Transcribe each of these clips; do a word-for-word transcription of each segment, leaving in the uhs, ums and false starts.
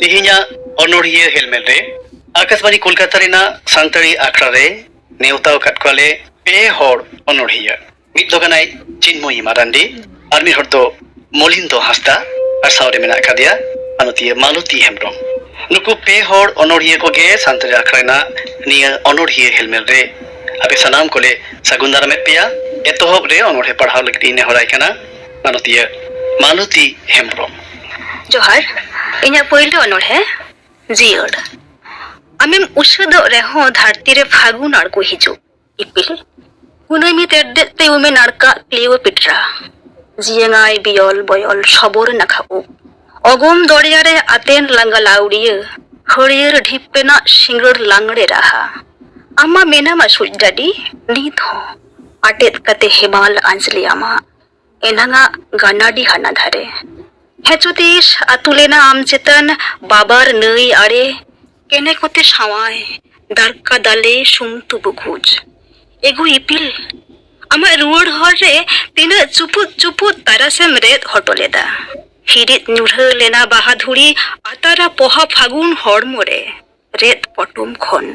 ᱛᱮᱦᱮᱧᱟᱜ ᱚᱱᱚᱲᱦᱤᱭᱟᱹ ᱦᱮᱞᱢᱮᱞ ᱨᱮ ᱟᱠᱟᱥᱵᱟᱬᱤ ᱠᱳᱞᱠᱟᱛᱟ ᱨᱮᱱᱟᱜ ᱥᱟᱱᱛᱟᱲᱤ ᱟᱠᱷᱲᱟ ᱨᱮ ᱱᱮᱣᱛᱟ ᱟᱠᱟᱫ ᱠᱚᱣᱟᱞᱮ ᱯᱮ ᱦᱚᱲ ᱚᱱᱚᱲᱦᱤᱭᱟᱹ᱾ ᱢᱤᱫ ᱫᱚ ᱠᱟᱱᱟᱭ ᱪᱤᱱᱢᱚᱭᱤ ᱢᱟᱨᱟᱱᱰᱤ, ᱟᱨ ᱢᱤᱫ ᱦᱚᱲ ᱫᱚ ᱢᱚᱞᱤᱱᱫᱚ ᱦᱟᱸᱥᱫᱟ, ᱟᱨ ᱥᱟᱶᱨᱮ ᱢᱮᱱᱟᱜ ᱟᱠᱟᱫᱮᱭᱟ ᱢᱟᱱᱚᱛᱤᱭᱟᱹ ᱢᱟᱞᱚᱛᱤ ᱦᱮᱢᱵᱨᱚᱢ᱾ ᱱᱩᱠᱩ ᱯᱮ ᱦᱚᱲ ᱚᱱᱚᱲᱦᱤᱭᱟᱹ ᱠᱚᱜᱮ ᱥᱟᱱᱛᱟᱲᱤ ᱟᱠᱷᱲᱟ ᱨᱮᱱᱟᱜ ᱱᱤᱭᱟᱹ ᱚᱱᱚᱲᱦᱤᱭᱟᱹ ᱦᱮᱞᱢᱮᱞ ᱨᱮ ᱟᱯᱮ ᱥᱟᱱᱟᱢ ᱠᱚᱞᱮ ᱥᱟᱹᱜᱩᱱ ᱫᱟᱨᱟᱢᱮᱫ ᱯᱮᱭᱟ᱾ ᱮᱛᱚᱦᱚᱵ ᱨᱮ ᱚᱱᱚᱲᱦᱮ ᱯᱟᱲᱦᱟᱣ ᱞᱟᱹᱜᱤᱫ ᱤᱧ ᱱᱮᱦᱚᱨᱟᱭ ᱠᱟᱱᱟ ᱢᱟᱱᱚᱛᱤᱭᱟᱹ ᱢᱟᱞᱚᱛᱤ ᱦᱮᱢᱵᱨᱚᱢ᱾ ᱡᱚᱦᱟᱨ᱾ ᱤᱧᱟᱹᱜ ᱯᱳᱭᱞᱳ ᱚᱱᱚᱲᱦᱮ, ᱡᱤᱭᱟᱹᱲ᱾ ᱟᱢᱮᱢ ᱩᱥᱟᱹᱫᱚᱜ ᱨᱮᱦᱚᱸ ᱫᱷᱟᱹᱨᱛᱤ ᱨᱮ ᱯᱷᱟᱹᱜᱩᱱ ᱟᱬᱜᱚ ᱦᱤᱡᱩᱜ, ᱤᱯᱤᱞ᱾ ᱠᱩᱱᱟᱹᱢᱤ ᱛᱮᱨᱫᱮᱡ ᱛᱮ ᱩᱢᱮ ᱱᱟᱲᱠᱟᱜ ᱠᱞᱤᱭᱳᱯᱮᱴᱨᱟ᱾ ᱡᱤᱭᱟᱹᱝᱟᱭ ᱵᱤᱭᱚᱞ ᱵᱚᱭᱚᱞ ᱥᱚᱵᱚᱨ ᱱᱟᱠᱷᱟ ᱩᱵ᱾ ᱚᱜᱚᱢ ᱫᱚᱨᱭᱟ ᱨᱮ ᱟᱛᱮᱱ ᱞᱟᱸᱜᱟ ᱞᱟᱣᱲᱤᱭᱟᱹ, ᱦᱟᱹᱨᱭᱟᱹᱲ ᱰᱷᱤᱯ ᱨᱮᱱᱟᱜ ᱥᱤᱸᱜᱟᱹᱲ ᱞᱟᱝᱲᱮ ᱨᱟᱦᱟ᱾ ᱟᱢ ᱢᱟ ᱢᱮᱱᱟᱢᱟ ᱥᱩᱡ ᱰᱟᱹᱰᱤ, ᱱᱤᱛ ᱦᱚᱸ ᱟᱴᱮᱫ ᱠᱟᱛᱮ ᱦᱮᱢᱟᱞ ᱟᱸᱡᱽᱞᱮ ᱟᱢᱟᱜ ᱮᱱᱟᱝᱟᱜ ᱜᱟᱱᱟᱰᱤ ᱦᱟᱱᱟ ᱫᱷᱟᱨᱮ᱾ ᱦᱮᱸ ᱪᱩᱛᱤᱥ ᱟᱹᱛᱩ ᱞᱮᱱᱟ ᱟᱢ ᱪᱮᱛᱟᱱ ᱵᱟᱵᱟᱨ ᱱᱟᱹᱭ ᱟᱲᱮ, ᱠᱮᱱᱮ ᱠᱚᱛᱮ ᱥᱟᱶᱟᱭ ᱫᱟᱨᱠᱟ ᱫᱟᱞᱮ ᱥᱩᱢᱛᱩ ᱵᱩᱠᱩᱡ᱾ ᱮᱜᱳ ᱤᱯᱤᱞ, ᱟᱢᱟᱜ ᱨᱩᱣᱟᱹᱲ ᱦᱚᱨ ᱨᱮ ᱛᱤᱱᱟᱹᱜ ᱪᱩᱯᱩᱫ ᱪᱩᱯᱩᱫ ᱛᱟᱨᱟᱥᱮᱢ ᱨᱮᱫ ᱦᱚᱴᱚ ᱞᱮᱫᱟ᱾ ᱦᱤᱨᱤᱫ ᱧᱩᱨᱦᱟᱹ ᱞᱮᱱᱟ ᱵᱟᱦᱟ ᱫᱷᱩᱲᱤ ᱟᱛᱟᱨᱟ ᱯᱚᱦᱟ ᱯᱷᱟᱹᱜᱩᱱ ᱦᱚᱲᱢᱚ ᱨᱮ, ᱨᱮᱫ ᱯᱚᱴᱚᱢ ᱠᱷᱚᱱ᱾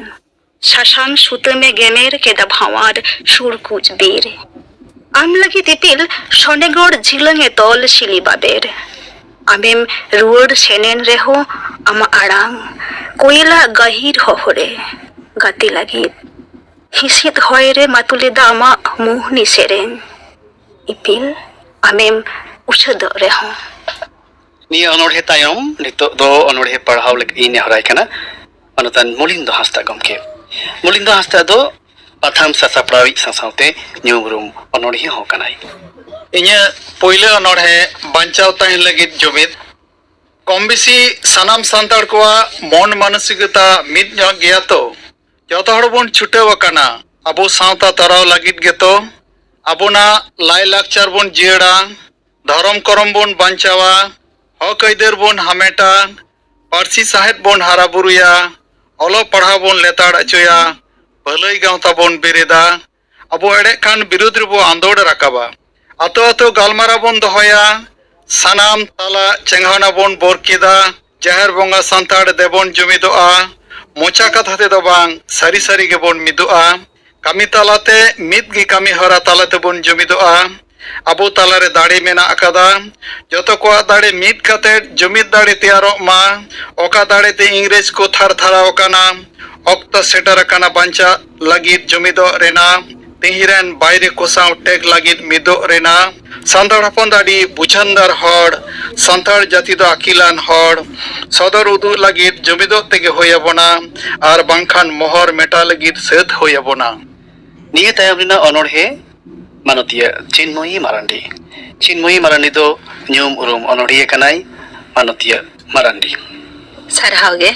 ᱥᱟᱥᱟᱝ ᱥᱩᱛᱟᱹᱢᱮ ᱜᱮᱢᱮᱨ ᱠᱮᱫᱟ ᱵᱷᱟᱶᱟᱨ ᱥᱩᱲᱠᱩᱡ ᱵᱤᱨ᱾ ᱟᱢ ᱞᱟᱹᱜᱤᱫ ᱤᱯᱤᱞ ᱥᱚᱱᱮᱜᱚᱲ ᱡᱷᱤᱞᱟᱹᱝ ᱮ ᱛᱚᱞ ᱥᱤᱞᱤ ᱵᱟᱵᱮᱨ᱾ ᱟᱢᱮᱢ ᱨᱩᱣᱟᱹᱲ ᱥᱮᱱᱮᱱ ᱨᱮᱦᱚᱸ ᱟᱢᱟᱜ ᱟᱲᱟᱝ ᱠᱚᱭᱞᱟ ᱜᱟᱹᱦᱤᱨ ᱦᱚᱦᱚᱨᱮ ᱜᱟᱛᱮ ᱞᱟᱹᱜᱤᱫ ᱦᱤᱸᱥᱤᱫ ᱦᱚᱭ ᱨᱮ ᱢᱟᱛᱩ ᱞᱮᱫᱟ ᱟᱢᱟᱜ ᱢᱳᱦᱱᱤ ᱥᱮᱨᱮᱧ᱾ ᱤᱯᱤᱞ, ᱟᱢᱮᱢ ᱩᱪᱷᱟᱹᱫᱚᱜ ᱨᱮᱦᱚᱸ᱾ ᱱᱤᱭᱟᱹ ᱚᱱᱚᱬᱦᱮ ᱛᱟᱭᱚᱢ ᱱᱤᱛᱚᱜ ᱫᱚ ᱚᱱᱚᱬᱦᱮ ᱯᱟᱲᱦᱟᱣ ᱞᱟᱹᱜᱤᱫ ᱤᱧ ᱱᱮᱦᱚᱨᱟᱭ ᱠᱟᱱᱟ ᱢᱟᱱᱚᱛᱟᱱ ᱢᱚᱞᱤᱱᱫᱚ ᱦᱟᱸᱥᱫᱟ ᱜᱚᱢᱠᱮ᱾ ᱢᱚᱞᱤᱱᱫᱚ ᱦᱟᱸᱥᱫᱟ ᱫᱚ ᱯᱟᱛᱷᱟᱢ ᱥᱟᱥᱟᱯᱲᱟᱣᱤᱡ ᱥᱟᱶ ᱥᱟᱶᱛᱮ ᱧᱩᱢ ᱩᱨᱩᱢ ᱚᱱᱚᱬᱦᱤᱭᱟᱹ ᱦᱚᱸ ᱠᱟᱱᱟᱭ᱾ ᱤᱧᱟᱹᱜ ᱯᱳᱭᱞᱳ ᱚᱱᱚᱬᱦᱮ ᱵᱟᱧᱪᱟᱣ ᱛᱟᱦᱮᱱ ᱞᱟᱹᱜᱤᱫ ᱡᱩᱢᱤᱫ᱾ ᱠᱚᱢ ᱵᱮᱥᱤ ᱥᱟᱱᱟᱢ ᱥᱟᱱᱛᱟᱲ ᱠᱚᱣᱟᱜ ᱢᱚᱱ ᱢᱟᱱᱚᱥᱤᱠᱚᱛᱟ ᱢᱤᱫ ᱧᱚᱜ ᱜᱮᱭᱟ ᱛᱚ᱾ ᱡᱚᱛᱚ ᱦᱚᱲ ᱵᱚᱱ ᱪᱷᱩᱴᱟᱹᱣ ᱟᱠᱟᱱᱟ ᱟᱵᱚ ᱥᱟᱶᱛᱟ ᱛᱟᱨᱟᱣ ᱞᱟᱹᱜᱤᱫ ᱜᱮᱛᱚ᱾ ᱟᱵᱚᱱᱟᱜ ᱞᱟᱭᱼᱞᱟᱠᱪᱟᱨ ᱵᱚᱱ ᱡᱤᱭᱟᱹᱲᱟ, ᱫᱷᱚᱨᱚᱢ ᱠᱚᱨᱚᱢ ᱵᱚᱱ ᱵᱟᱧᱪᱟᱣᱟ, ᱦᱚᱠ ᱟᱹᱭᱫᱟᱹᱨ ᱵᱚᱱ ᱦᱟᱢᱮᱴᱟ, ᱯᱟᱹᱨᱥᱤ ᱥᱟᱶᱦᱮᱫ ᱵᱚᱱ ᱦᱟᱨᱟ ᱵᱩᱨᱩᱭᱟ, ᱚᱞᱚᱜ ᱯᱟᱲᱦᱟᱣ ᱵᱚᱱ ᱞᱮᱛᱟᱲ ᱦᱚᱪᱚᱭᱟ, ᱵᱷᱟᱹᱞᱟᱹᱭ ᱜᱟᱶᱛᱟ ᱵᱚᱱ ᱵᱮᱨᱮᱫᱟ, ᱟᱵᱚ ᱮᱲᱮᱜ ᱠᱟᱱ ᱵᱤᱨᱩᱫᱽ ᱨᱮᱵᱚ ᱟᱸᱫᱳᱲ ᱨᱟᱠᱟᱵᱟ᱾ ᱟᱛᱳ ᱟᱛᱳ ᱜᱟᱞᱢᱟᱨᱟᱣ ᱵᱚᱱ ᱫᱚᱦᱚᱭᱟ, ᱥᱟᱱᱟᱢ ᱛᱟᱞᱟ ᱪᱮᱸᱜᱷᱟᱣᱱᱟ ᱵᱚᱱ ᱵᱚᱨ ᱠᱮᱫᱟ, ᱡᱟᱦᱮᱨ ᱵᱚᱸᱜᱟ ᱥᱟᱱᱛᱟᱲ ᱫᱮᱵᱚᱱ ᱡᱩᱢᱤᱫᱚᱜᱼᱟ᱾ ᱢᱚᱪᱟ ᱠᱟᱛᱷᱟ ᱛᱮᱫᱚ ᱵᱟᱝ, ᱥᱟᱹᱨᱤ ᱥᱟᱹᱨᱤ ᱜᱮᱵᱚᱱ ᱢᱤᱫᱚᱜᱼᱟ᱾ ᱠᱟᱹᱢᱤ ᱛᱟᱞᱟᱛᱮ ᱢᱤᱫ ᱜᱮ ᱠᱟᱹᱢᱤ ᱦᱚᱨᱟ ᱛᱟᱞᱟ ᱛᱮᱵᱚᱱ ᱡᱩᱢᱤᱫᱚᱜᱼᱟ᱾ ᱟᱵᱚ ᱛᱟᱞᱟᱨᱮ ᱫᱟᱲᱮ ᱢᱮᱱᱟᱜ ᱟᱠᱟᱫᱟ᱾ ᱡᱚᱛᱚ ᱠᱚᱣᱟᱜ ᱫᱟᱲᱮ ᱢᱤᱫ ᱠᱟᱛᱮ ᱡᱩᱢᱤᱫ ᱫᱟᱲᱮ ᱛᱮᱭᱟᱨᱚᱜ ᱢᱟ᱾ ᱚᱠᱟ ᱫᱟᱲᱮ ᱛᱮ ᱤᱝᱨᱮᱡᱽ ᱠᱚ ᱛᱷᱟᱨ ᱛᱷᱟᱨᱟᱣ ᱟᱠᱟᱱᱟ, ᱚᱠᱛᱚ ᱥᱮᱴᱮᱨ ᱟᱠᱟᱱᱟ ᱵᱟᱧᱪᱟᱜ ᱞᱟᱹᱜᱤᱫ ᱡᱩᱢᱤᱫᱚᱜ ᱨᱮᱱᱟᱜ᱾ ᱛᱤᱦᱤᱧ ᱨᱮᱱ ᱵᱟᱭᱨᱤ ᱠᱚ ᱥᱟᱶ ᱴᱮᱠ ᱞᱟᱹᱜᱤᱫ ᱢᱤᱫᱚᱜ ᱨᱮᱱᱟᱜ᱾ ᱥᱟᱱᱛᱟᱲ ᱦᱚᱯᱚᱱ ᱫᱚ ᱟᱹᱰᱤ ᱵᱩᱡᱷᱟᱹᱱᱫᱟᱨ ᱦᱚᱲ, ᱥᱟᱱᱛᱟᱲ ᱡᱟᱹᱛᱤ ᱫᱚ ᱟᱹᱠᱤᱞᱟᱱ ᱦᱚᱲ᱾ ᱥᱚᱫᱚᱨ ᱩᱫᱩᱜ ᱞᱟᱹᱜᱤᱫ ᱡᱩᱢᱤᱫᱚᱜ ᱛᱮᱜᱮ ᱦᱩᱭ ᱟᱵᱚᱱᱟ, ᱟᱨ ᱵᱟᱝᱠᱷᱟᱱ ᱢᱚᱦᱚᱨ ᱢᱮᱴᱟᱣ ᱞᱟᱹᱜᱤᱫ ᱥᱟᱹᱛ ᱦᱩᱭ ᱟᱵᱚᱱᱟ᱾ ᱱᱤᱭᱟᱹ ᱛᱟᱭᱚᱢ ᱨᱮᱱᱟᱜ ᱚᱱᱚᱬᱦᱮ ᱢᱟᱱᱚᱛᱤᱭᱟᱹ ᱪᱤᱱᱢᱚᱭᱤ ᱢᱟᱨᱟᱱᱰᱤ᱾ ᱪᱤᱱᱢᱚᱭᱤ ᱢᱟᱨᱟᱱᱰᱤ ᱫᱚ ᱧᱩᱢ ᱩᱨᱩᱢ ᱚᱱᱚᱬᱦᱤᱭᱟᱹ ᱠᱟᱱᱟᱭ ᱢᱟᱱᱚᱛᱤᱭᱟᱹ ᱢᱟᱨᱟᱱᱰᱤ᱾ ᱥᱟᱨᱦᱟᱣ ᱜᱮ᱾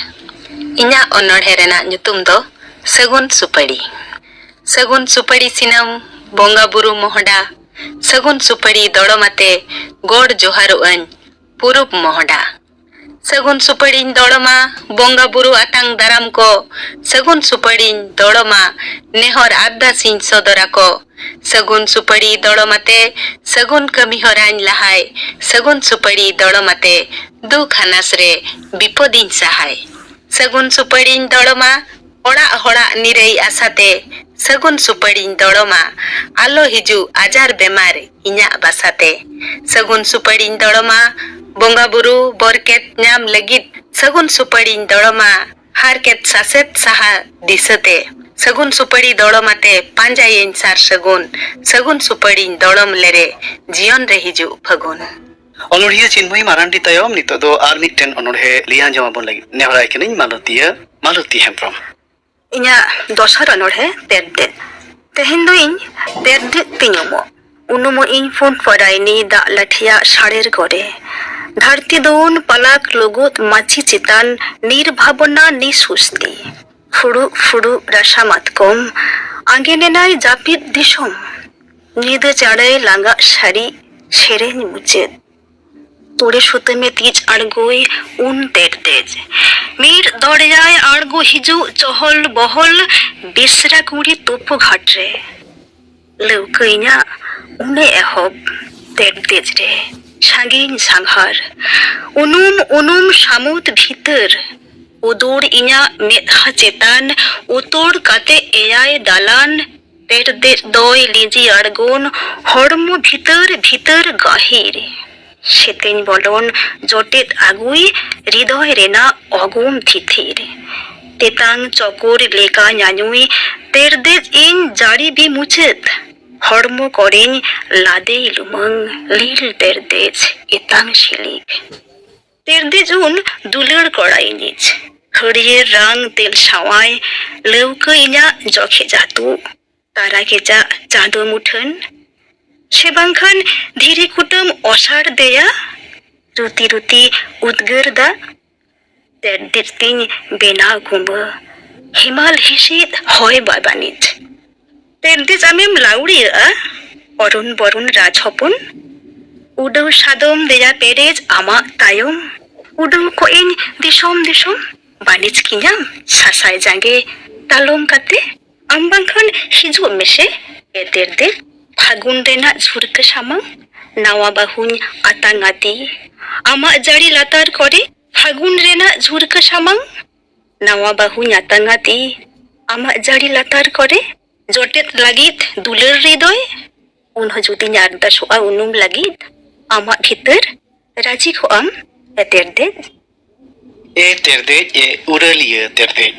ᱤᱧᱟᱹᱜ ᱚᱱᱚᱬᱦᱮ ᱨᱮᱱᱟᱜ ᱧᱩᱛᱩᱢ ᱫᱚ ᱥᱟᱹᱜᱩᱱ ᱥᱩᱯᱟᱹᱲᱤ᱾ ᱥᱟᱹᱜᱩᱱ ᱥᱩᱯᱟᱹᱲᱤ ᱥᱤᱱᱟᱹᱢ ᱵᱚᱸᱜᱟ ᱵᱩᱨᱩ ᱢᱚᱦᱰᱟ, ᱥᱟᱹᱜᱩᱱ ᱥᱩᱯᱟᱹᱲᱤ ᱫᱚᱲᱚᱢ ᱟᱛᱮ ᱜᱚᱰ ᱡᱚᱦᱟᱨᱚᱜ ᱟᱹᱧ ᱯᱩᱨᱩᱵ ᱢᱚᱦᱰᱟ᱾ ᱥᱟᱹᱜᱩᱱ ᱥᱩᱯᱟᱹᱲᱤᱧ ᱫᱚᱲᱚᱢᱟ ᱵᱚᱸᱜᱟ ᱵᱩᱨᱩ ᱟᱛᱟᱝ ᱫᱟᱨᱟᱢ ᱠᱚ, ᱥᱟᱹᱜᱩᱱ ᱥᱩᱯᱟᱹᱲᱤᱧ ᱫᱚᱲᱚᱢᱟ ᱱᱮᱦᱚᱨ ᱟᱨᱫᱟᱥᱤᱧ ᱥᱚᱫᱚᱨ ᱟᱠᱚ᱾ ᱥᱟᱹᱜᱩᱱ ᱥᱩᱯᱟᱹᱲᱤ ᱫᱚᱲᱚᱢ ᱟᱛᱮ ᱥᱟᱹᱜᱩᱱ ᱠᱟᱹᱢᱤ ᱦᱚᱨᱟᱧ ᱞᱟᱦᱟᱭ, ᱥᱟᱹᱜᱩᱱ ᱥᱩᱯᱟᱹᱲᱤ ᱫᱚᱲᱚᱢ ᱟᱛᱮ ᱫᱩᱠ ᱦᱟᱱᱟᱥ ᱨᱮ ᱵᱤᱯᱚᱫᱤᱧ ᱥᱟᱦᱟᱭ᱾ ᱥᱟᱹᱜᱩᱱ ᱥᱩᱯᱟᱹᱲᱤᱧ ᱫᱚᱲᱚᱢᱟ ᱚᱲᱟᱜ ᱦᱚᱲᱟᱜ ᱱᱤᱨᱟᱹᱭ ᱟᱥᱟᱛᱮ, ᱥᱟᱹᱜᱩᱱ ᱥᱩᱯᱟᱹᱲᱤᱧ ᱫᱚᱲᱚᱢᱟ ᱟᱞᱚ ᱦᱤᱡᱩᱜ ᱟᱡᱟᱨ ᱵᱮᱢᱟᱨ ᱤᱧᱟᱜ ᱵᱟᱥᱟᱛᱮ᱾ ᱥᱟᱹᱜᱩᱱ ᱥᱩᱯᱟᱹᱲᱤᱧ ᱫᱚᱲᱚᱢᱟ ᱵᱚᱸᱜᱟ ᱵᱩᱨᱩ ᱵᱚᱨᱠᱮᱛ ᱧᱟᱢ ᱞᱟᱹᱜᱤᱫ, ᱥᱟᱹᱜᱩᱱ ᱥᱩᱯᱟᱹᱲᱤᱧ ᱫᱚᱲᱚᱢᱟ ᱦᱟᱨᱠᱮᱛ ᱥᱟᱥᱮᱛ ᱥᱟᱦᱟ ᱫᱤᱥᱟᱹᱛᱮ᱾ ᱥᱟᱹᱜᱩᱱ ᱥᱩᱯᱟᱹᱲᱤ ᱫᱚᱲᱚᱢ ᱟᱛᱮ ᱯᱟᱸᱡᱟᱭᱟᱹᱧ ᱥᱟᱨ ᱥᱟᱹᱜᱩᱱ, ᱥᱟᱹᱜᱩᱱ ᱥᱩᱯᱟᱹᱲᱤᱧ ᱫᱚᱲᱚᱢ ᱞᱮᱨᱮ ᱡᱤᱭᱚᱱ ᱨᱮ ᱦᱤᱡᱩᱜ ᱯᱷᱟᱹᱜᱩᱱ᱾ ᱚᱱᱚᱬᱦᱤᱭᱟᱹ ᱪᱤᱱᱢᱚᱭᱤ ᱢᱟᱨᱟᱱᱰᱤ ᱛᱟᱭᱚᱢ ᱱᱤᱛᱚᱜ ᱫᱚ ᱟᱨ ᱢᱤᱫᱴᱮᱱ ᱚᱱᱚᱬᱦᱮ ᱞᱟᱹᱭ ᱟᱸᱡᱚᱢ ᱟᱵᱚᱱ ᱞᱟᱹᱜᱤᱫ ᱱᱮᱦᱚᱨᱟᱭ ᱠᱟᱹᱱᱟᱹᱧ ᱢᱟᱞᱚᱛᱤᱭᱟᱹ ᱢᱟᱞᱚᱛᱤ ᱦᱮᱢᱵᱽᱨᱚᱢ᱾ ᱤᱧᱟᱹᱜ ᱫᱚᱥᱟᱨ ᱚᱱᱚᱬᱦᱮ ᱛᱮᱨᱫᱮᱡ᱾ ᱛᱮᱦᱮᱧ ᱫᱚ ᱤᱧ ᱛᱮᱨᱫᱮᱡ ᱛᱤᱧ ᱩᱢᱚᱜ᱾ ᱩᱱᱩᱢᱚᱜ ᱤᱧ ᱯᱩᱱ ᱯᱚᱨᱟᱭᱱᱤ ᱫᱟᱜ ᱞᱟᱹᱴᱷᱤᱭᱟᱜ ᱥᱟᱲᱮᱨ ᱜᱚᱨᱮ᱾ ᱫᱷᱟᱹᱨᱛᱤ ᱫᱩᱱ ᱯᱟᱞᱟᱠ ᱞᱩᱜᱩᱫ ᱢᱟᱹᱪᱤ ᱪᱮᱛᱟᱱ ᱱᱤᱨᱵᱷᱟᱵᱚᱱᱟ ᱱᱤᱥᱩᱥᱛᱤ᱾ ᱯᱷᱩᱲᱩᱜ ᱯᱷᱩᱲᱩᱜ ᱨᱟᱥᱟ ᱢᱟᱛᱠᱚᱢ ᱟᱸᱜᱮᱱ ᱮᱱᱟᱭ ᱡᱟᱹᱯᱤᱫ ᱫᱤᱥᱚᱢ᱾ ᱧᱤᱫᱟᱹ ᱪᱟᱲᱮ ᱞᱟᱸᱜᱟᱜ ᱥᱟᱹᱨᱤ ᱥᱮᱨᱮᱧ ᱢᱩᱪᱟᱹᱫ᱾ ᱛᱩᱲᱤ ᱥᱩᱛᱟᱹᱢᱮ ᱛᱤᱡ ᱟᱬᱜᱚᱭ ᱩᱱ ᱛᱮᱨᱫᱮᱡ᱾ ᱢᱤᱫ ᱫᱚᱲᱭᱟᱭ ᱟᱬᱜᱚ ᱦᱤᱡᱩᱜ ᱪᱚᱦᱚᱞ ᱵᱚᱦᱚᱞ ᱵᱮᱥᱨᱟ ᱠᱩᱲᱤ ᱛᱩᱯᱩ ᱜᱷᱟᱴ ᱨᱮ᱾ ᱞᱟᱹᱣᱠᱟᱹ ᱤᱧᱟᱹᱜ ᱩᱱᱮ ᱮᱦᱚᱵ ᱛᱮᱨᱫᱮᱡ ᱨᱮ᱾ ᱥᱟᱺᱜᱤᱧ ᱥᱟᱸᱜᱷᱟᱨ᱾ ᱩᱱᱩᱢ ᱩᱱᱩᱢ ᱥᱟᱹᱢᱩᱫ ᱵᱷᱤᱛᱟᱹᱨ, ᱩᱫᱩᱲ ᱤᱧᱟᱜ ᱢᱮᱫᱦᱟ ᱪᱮᱛᱟᱱ, ᱩᱛᱩᱲ ᱠᱟᱛᱮ ᱮᱭᱟᱭ ᱫᱟᱞᱟᱱ᱾ ᱛᱮᱨᱫᱮᱡ ᱫᱚᱭ ᱞᱤᱸᱡᱤ ᱟᱬᱜᱚᱱ ᱦᱚᱲᱢᱚ ᱵᱷᱤᱛᱟᱹᱨ ᱵᱷᱤᱛᱟᱹᱨ ᱜᱟᱹᱦᱤᱨ᱾ ᱥᱮᱛᱮᱧ ᱵᱚᱞᱚᱱ ᱡᱚᱴᱮᱫ ᱟᱹᱜᱩᱭ ᱦᱨᱤᱫᱚᱭ ᱨᱮᱱᱟᱜ ᱚᱜᱩᱢ ᱛᱷᱤᱛᱷᱤᱨ᱾ ᱛᱮᱛᱟᱝ ᱪᱚᱠᱚᱨ ᱞᱮᱠᱟ ᱧᱟᱧᱩᱭ ᱛᱮᱨᱫᱮᱡ ᱤᱧ ᱡᱟᱹᱲᱤ ᱵᱤ ᱢᱩᱪᱟᱹᱫ᱾ ᱦᱚᱲᱢᱚ ᱠᱚᱨᱮᱧ ᱞᱟᱫᱮᱭ ᱞᱩᱢᱟᱹᱝ ᱞᱤᱞ ᱛᱮᱨᱫᱮᱡ ᱮᱛᱟᱝ ᱥᱤᱞᱤᱠ᱾ ᱛᱮᱨᱫᱮᱡ ᱩᱱ ᱫᱩᱞᱟᱹᱲ ᱠᱚᱲᱟ ᱤᱧᱤᱡ᱾ ᱦᱟᱹᱨᱭᱟᱹᱲ ᱨᱟᱝ ᱛᱮᱞ ᱥᱟᱶᱟᱭ ᱞᱟᱹᱣᱠᱟᱹ ᱤᱧᱟᱜ ᱡᱚᱠᱷᱮᱡ ᱟᱹᱛᱩ᱾ ᱛᱟᱨᱟ ᱠᱮᱪᱟᱜ ᱪᱟᱸᱫᱚ ᱢᱩᱴᱷᱟᱹᱱ᱾ ᱥᱮ ᱵᱟᱝᱠᱷᱟᱱ ᱫᱷᱤᱨᱤ ᱠᱩᱴᱟᱹᱢ ᱚᱥᱟᱨ ᱫᱮᱭᱟ᱾ ᱨᱩᱛᱤ ᱨᱩᱛᱤ ᱩᱫᱽᱜᱟᱹᱨ ᱫᱟᱜ᱾ ᱛᱮᱨᱫᱮᱡ ᱛᱤᱧ ᱵᱮᱱᱟᱣ ᱠᱩᱢᱵᱟᱹ᱾ ᱦᱮᱢᱟᱞ ᱦᱤᱥᱤᱫ ᱦᱚᱭ ᱵᱟᱵᱟᱱᱤᱡ᱾ ᱛᱮᱨᱫᱮᱡ ᱟᱢᱮᱢ ᱞᱟᱹᱣᱲᱤᱭᱟᱹᱜᱼᱟ᱾ ᱚᱨᱩᱱ ᱵᱚᱨᱩᱱ ᱨᱟᱡᱽ ᱦᱚᱯᱚᱱ᱾ ᱩᱰᱟᱹᱣ ᱥᱟᱫᱚᱢ ᱫᱮᱭᱟ ᱯᱮᱨᱮᱡ ᱟᱢᱟᱜ ᱛᱟᱭᱚᱢ᱾ ᱩᱰᱟᱹᱣ ᱠᱚᱜ ᱤᱧ ᱫᱤᱥᱚᱢ ᱫᱤᱥᱚᱢ᱾ ᱵᱟᱹᱱᱤᱡ ᱠᱤᱧᱟᱢ ᱥᱟᱥᱟᱭ ᱡᱟᱸᱜᱮ ᱛᱟᱞᱚᱢ ᱠᱟᱛᱮ᱾ ᱟᱢ ᱵᱟᱝᱠᱷᱟᱱ ᱦᱤᱡᱩᱜ ᱢᱮᱥᱮ ᱮ ᱛᱮᱨᱫᱮᱡ᱾ ᱯᱷᱟᱹᱜᱩᱱ ᱨᱮᱱᱟᱜ ᱡᱷᱩᱨᱠᱟᱹ ᱥᱟᱢᱟᱝ᱾ ᱱᱟᱣᱟ ᱵᱟᱹᱦᱩᱧ ᱟᱛᱟᱝ ᱟᱫᱮ ᱟᱢᱟᱜ ᱡᱟᱹᱲᱤ ᱞᱟᱛᱟᱨ ᱠᱚᱨᱮ᱾ ᱯᱷᱟᱹᱜᱩᱱ ᱨᱮᱱᱟᱜ ᱡᱷᱩᱨᱠᱟᱹ ᱥᱟᱢᱟᱝ᱾ ᱱᱟᱣᱟ ᱵᱟᱹᱦᱩᱧ ᱟᱛᱟᱝ ᱟᱫᱮ ᱟᱢᱟᱜ ᱡᱟᱹᱲᱤ ᱞᱟᱛᱟᱨ ᱠᱚᱨᱮ᱾ ᱡᱚᱴᱮᱫ ᱞᱟᱹᱜᱤᱫ ᱫᱩᱞᱟᱹᱲ ᱨᱮᱫᱚᱭ᱾ ᱩᱱᱦᱚᱸ ᱡᱩᱫᱤᱧ ᱟᱨᱫᱟᱥᱚᱜᱼᱟ ᱩᱱᱩᱢ ᱞᱟᱹᱜᱤᱫ ᱟᱢᱟᱜ ᱵᱷᱤᱛᱟᱹᱨ, ᱨᱟᱹᱡᱤ ᱠᱚᱜ ᱟᱢ ᱮ ᱛᱮᱨᱫᱮᱡ᱾ ᱮ ᱛᱮᱨᱫᱮᱡ, ᱮ ᱩᱨᱟᱹᱞᱤᱭᱟᱹ ᱛᱮᱨᱫᱮᱡ᱾